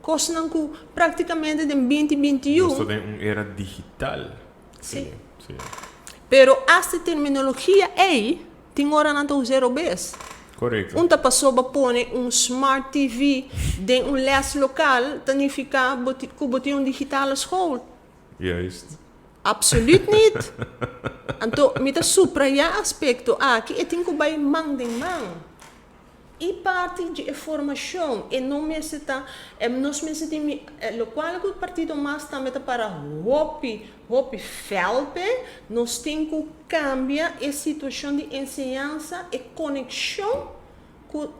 Kosnan ku praktikamente den 2021. Nos ta den un era digital. Sí. Sí. Pero asta e terminologia ei tin ora nan ta usa e robes. Korekto. Un ta pasobra pone un smart TV den un les lokal ta nifiká bo ku bo tin un digitale school. Juist. Absoluut niet. Anto mi ta subrayá aspekto aki, e tin ku bai man den man. E parti di e formashon e no mester ta, nos mester tin lokual ku partido mas tambe ta para hopi, hopi fèl p'e, nos tin ku kambia e situashon di enseñansa, e konekshon ku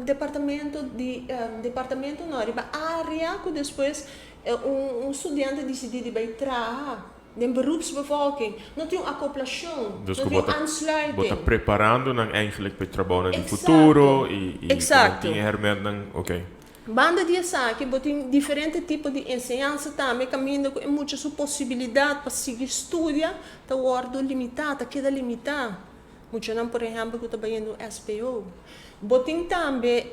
departamento di, departamento no, riba área ku despues un studiante disidí di bai traha. Den beroepsbevolking no tin un akoplashon, Dus no ku tin bo un ta bo ta aansluiting. preparando nan eigenlijk pa e trabounan di futuro i i ku nan tin e hèrmèntnan, oké. Banda di esaki bo tin diferente tipo di enseñansa tambe kaminda ku e mucha su posibilidat pa sigui studia ta wòrdu limitá, ta keda limitá. Muchanan por ehèmpel ku ta bayendo un SBO. Bo tin tambe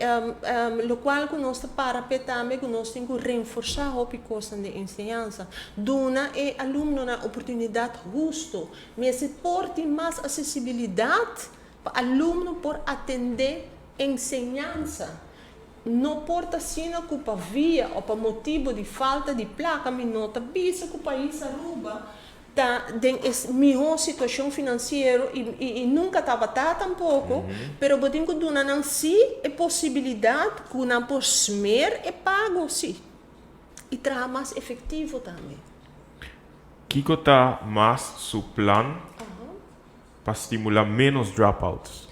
lokual ku nos ta para p'e tambe ku nos tin ku renforsá hopi kosnan den enseñansa. Duna e alumnonan oportunidat hustu. Mester por tin mas asesibilidat pa alumno por atendé enseñansa. No por ta asina ku pa via o pa motibu di falta di plaka mi no ta bisa ku pais Aruba ta den e mihó situashon finansiero i i nunka tabata tampoko, pero bo tin ku duna nan sí e posibilidat ku nan por smer e pago sí i traha mas efektivo tambe. Kiko ta mas su plan pa stimulá ménos dropouts?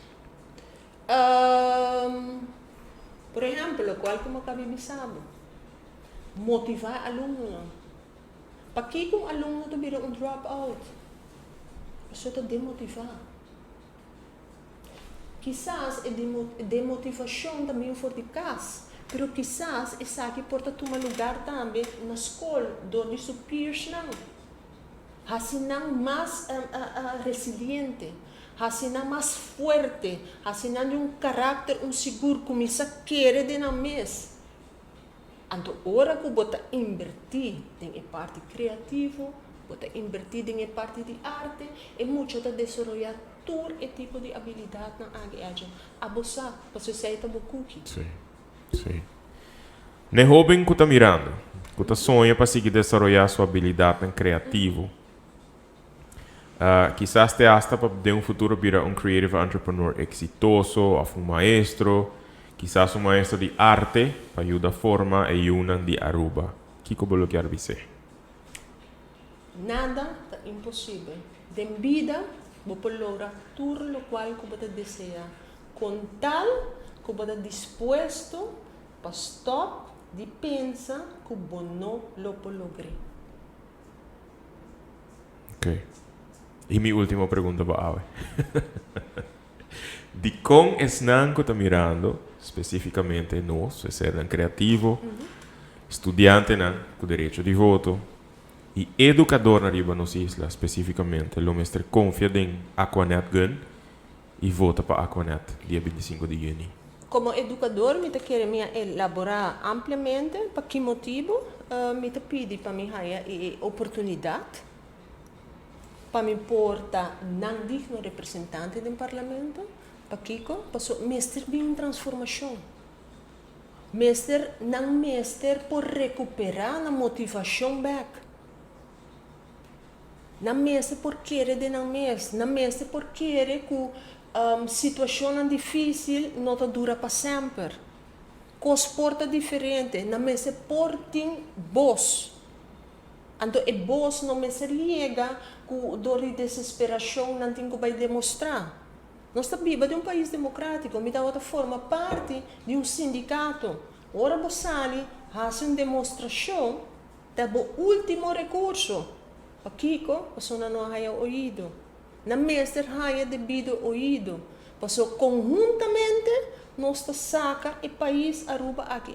Por ehèmpel, lokual ku mi a kaba di bisa bo, motivá e alumnonan. Pakiko un alumno ta bira un drop out? Pasobra ta demotivá. Kisas e demotivashon ta bin for di kas, pero kisas esaki por ta tuma lugar tambe na skol dor di su peersnan. Hasi nan mas resiliente, hasi nan mas fuerte, hasi nan di un karakter, un sigur, kuminsá kere den nan mes. Anto ora ku bo ta inbertí den e parti kreativo, bo ta inbertí den e parti di arte, e mucha ta desaroyá tur e tipo di abilidatnan aki. Edjean, abo sa, pasobra esei ta bo kuki. Sí, sí. N'e hóben ku ta mirando, ku ta soña pa sigui desaroyá su abilidatnan kreativo, kisas te asta pa den un futuro bira un creative entrepreneur eksitoso òf un maestro, kisas un maestro di arte pa yuda forma e yunan di Aruba. Kiko bo lo kier bis'é? Nada ta imposibel. Den bida bo por logra tur lokual ku bo ta deseá, kon tal ku bo ta dispuesto pa stòp di pensa ku bo no lo por logr'é. Ok. I mi último pregunta pa awe. Dikon esnan ku ta mirando, spesífikamente nos, e sernan kreativo, studiantenan ku derecho di voto i edukadornan riba nos isla spesífikamente lo mester konfia den Aquanet Gun i vota pa Aquanet dia 25 di yüni? Komo edukador mi ta kere mi a elaborá ampliamente pa ki motibu mi ta pidi pa mi haña e oportunidat pa mi por ta nan digno representante den parlamento. Pakiko? Pasobra mester bin un transformashon. Mester, nan mester por rekuperá nan motivashon bèk. Nan mester por kere den nan mes. Nan mester por kere ku situashonnan difísil no ta dura pa semper. Kos por ta diferente. Nan mester por tin bos. Anto e bos no mester yega ku dor di desesperashon nan tin ku bai demostrá. Nos ta biba den un pais demokrátiko. Mi tabata forma parti di un sindikato. Ora bo sali hasi un demostrashon ta bo último rekurso. Pakiko? Pasobra nan no a haya oido. Nan mester haya debido oido. Pasobra konhuntamente nos ta saka e pais Aruba aki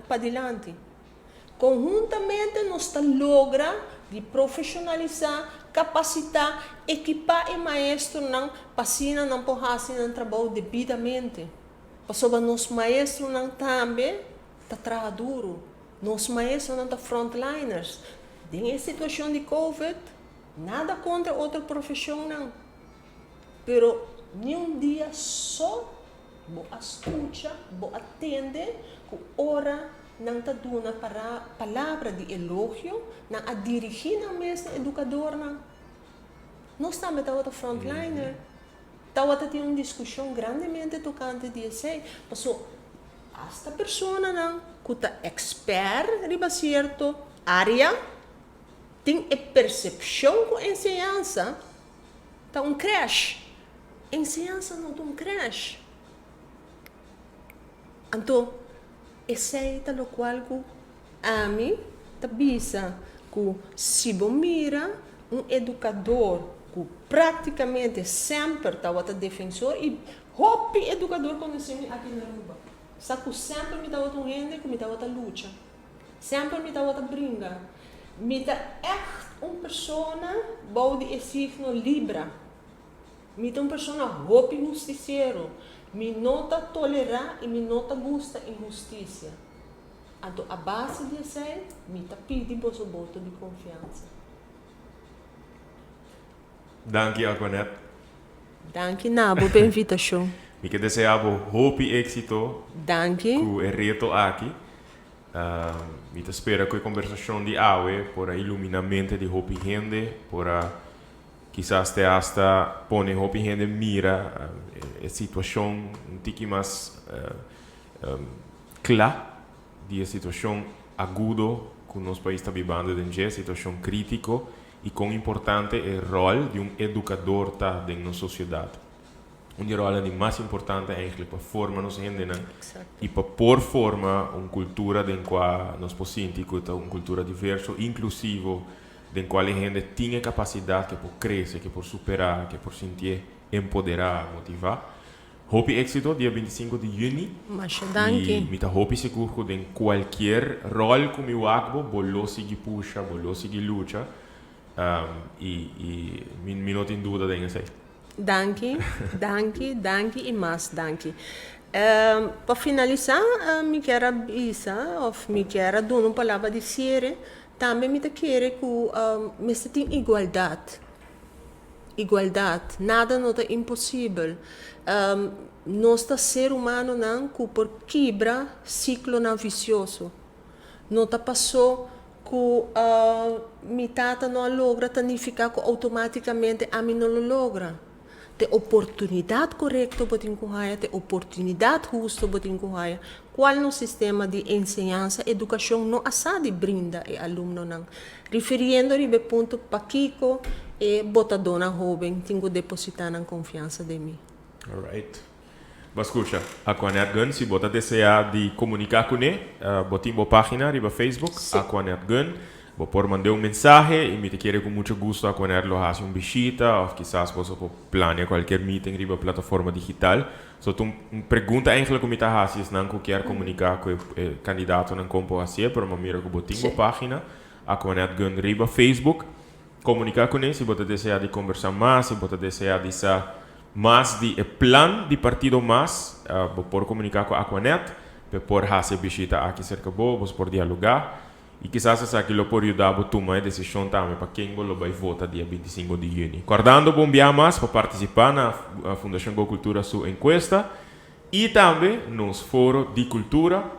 padilanti. Konhuntamente nos ta logra di profeshonalisá, kapasitá, ekipá e maestronan pa asina nan por hasi nan trabou debidamente. Pasobra nos maestronan tambe ta traha duru. Nos maestronan ta frontliners. Den e situashon di covid, nada kontra otro profeshonnan, pero ni un dia so bo a skucha, bo a tende ku ora nan ta duna palabra di elogio, nan a dirigí nan mes na edukadornan. Nos tambe tabata frontliner. Tabata tin un diskushon grandemente tokante di esei, paso asta personanan ku ta eksper riba sierto área tin e persepshon ku enseñansa ta un krèsh. Enseñansa no ta un krèsh. Anto esei ta lokual ku ami ta bisa ku si bo mira un edukador ku praktikamente semper tabata defensor i hopi edukador konosé mi aki na Aruba sa ku semper mi tabata un hende ku mi tabata lucha, semper mi tabata bringa. Mi ta ègt un persona bou di e signo Libra. Mi ta un persona hopi hustisiero. Mi no ta tolerá i mi no ta gusta inhustisia. Anto a base di esei mi ta pidi boso boto di konfiansa. Danki Aquanet. Danki na bo p'e invitashon. Mi ke deseá bo hopi éksito Danki. ku e reto aki. Mi ta spera ku e kombersashon di awe por a iluminá mente di hopi hende, por a Kisas te hasta pone hopi hende mira e situacion un tiki mas cla di e situacion agudo cu nos pais ta bibando den dje, situacion critico y con importante e rol di un educador ta den nos sociedad. Un di e rolnan di mas importante eigenlijk pa forma nos hendenan y pa por forma un cultura den cua nos por sinti cu ta un cultura diverso, inclusivo, den cual e hende tin e capacidad ke por crece, ke por supera, ke por sintié empoderá, motivá. Hopi éxito dia 25 di juni. Masha danki. Y mi ta hopi sigur cu den cualkier rol cu mi wak bo, bo lo sigui pusha, bo lo sigui lucha. Y y mi mi no tin duda den esey. Danki, danki, danki y mas danki. Pa finalisa mi kier a bisa of mi kier a duna un palabra di siere, tambe mi ta kere ku mester tin igualdad, igualdad, nada no ta imposibel. Nos ta ser humanonan ku por kibra siklonan visioso. No ta paso Ku mi tata no a logra ta nifiká ku outomátikamente ami no lo logra. T'e oportunidat korekto bo tin ku haña, t'e oportunidat husto bo tin ku haña, kual nos sistema di enseñansa, edukashon no a sa di brinda e alumnonan. Rifiriendo riba e punto pakiko e botadónan hóben tin ku depositá nan konfiansa den mi. Alright. Bo a scucha Aquanet Gun. Si bo ta desea di comunica cune, bo tin bo pagina riba Facebook, Aquanet Gun. Bo por mand'e un mensahe y mi ta kere cu mucho gusto Aquanet lo haci un bishita of kisas boso por plania cualkier meeting riba plataforma digital. So ta un pregunta eigenlijk cu mi ta haci esnan cu kier comunica cu e candidatonan con por haci'e, pero mi a mira cu bo tin bo pagina Aquanet Gun riba Facebook. Comunica cune si bo ta desea di conversa mas, si bo ta desea di sa Mas di e plan di partido mas, bo por komuniká ku Aquanet p'e por hasi e bishita aki serka bo, boso por dialogá i kisas esaki lo por yuda bo tuma e desishon tambe pa ken bo lo bai vota dia 25 di yüni. Kòrdando bo un bia mas pa partisipá na Fundashon Go Kultura su enkuesta i tambe nos Foro di Kultura,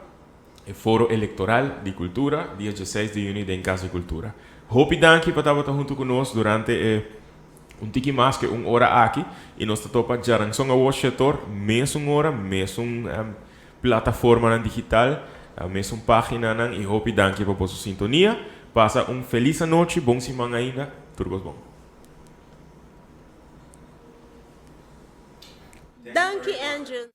e Foro Elektoral di Kultura, dia 16 di yüni den Kas di Kultura. Hopi danki pa tabata huntu ku nos durante e. Un tiki mas ke un ora aki i nos ta topa djaranson awor shetor mesun ora, mesun plataformanan digital, mesun paginanan i hopi danki pa boso sintonia. Pasa un felis anochi, bon siman ainda, tur kos bon. Danki Angel.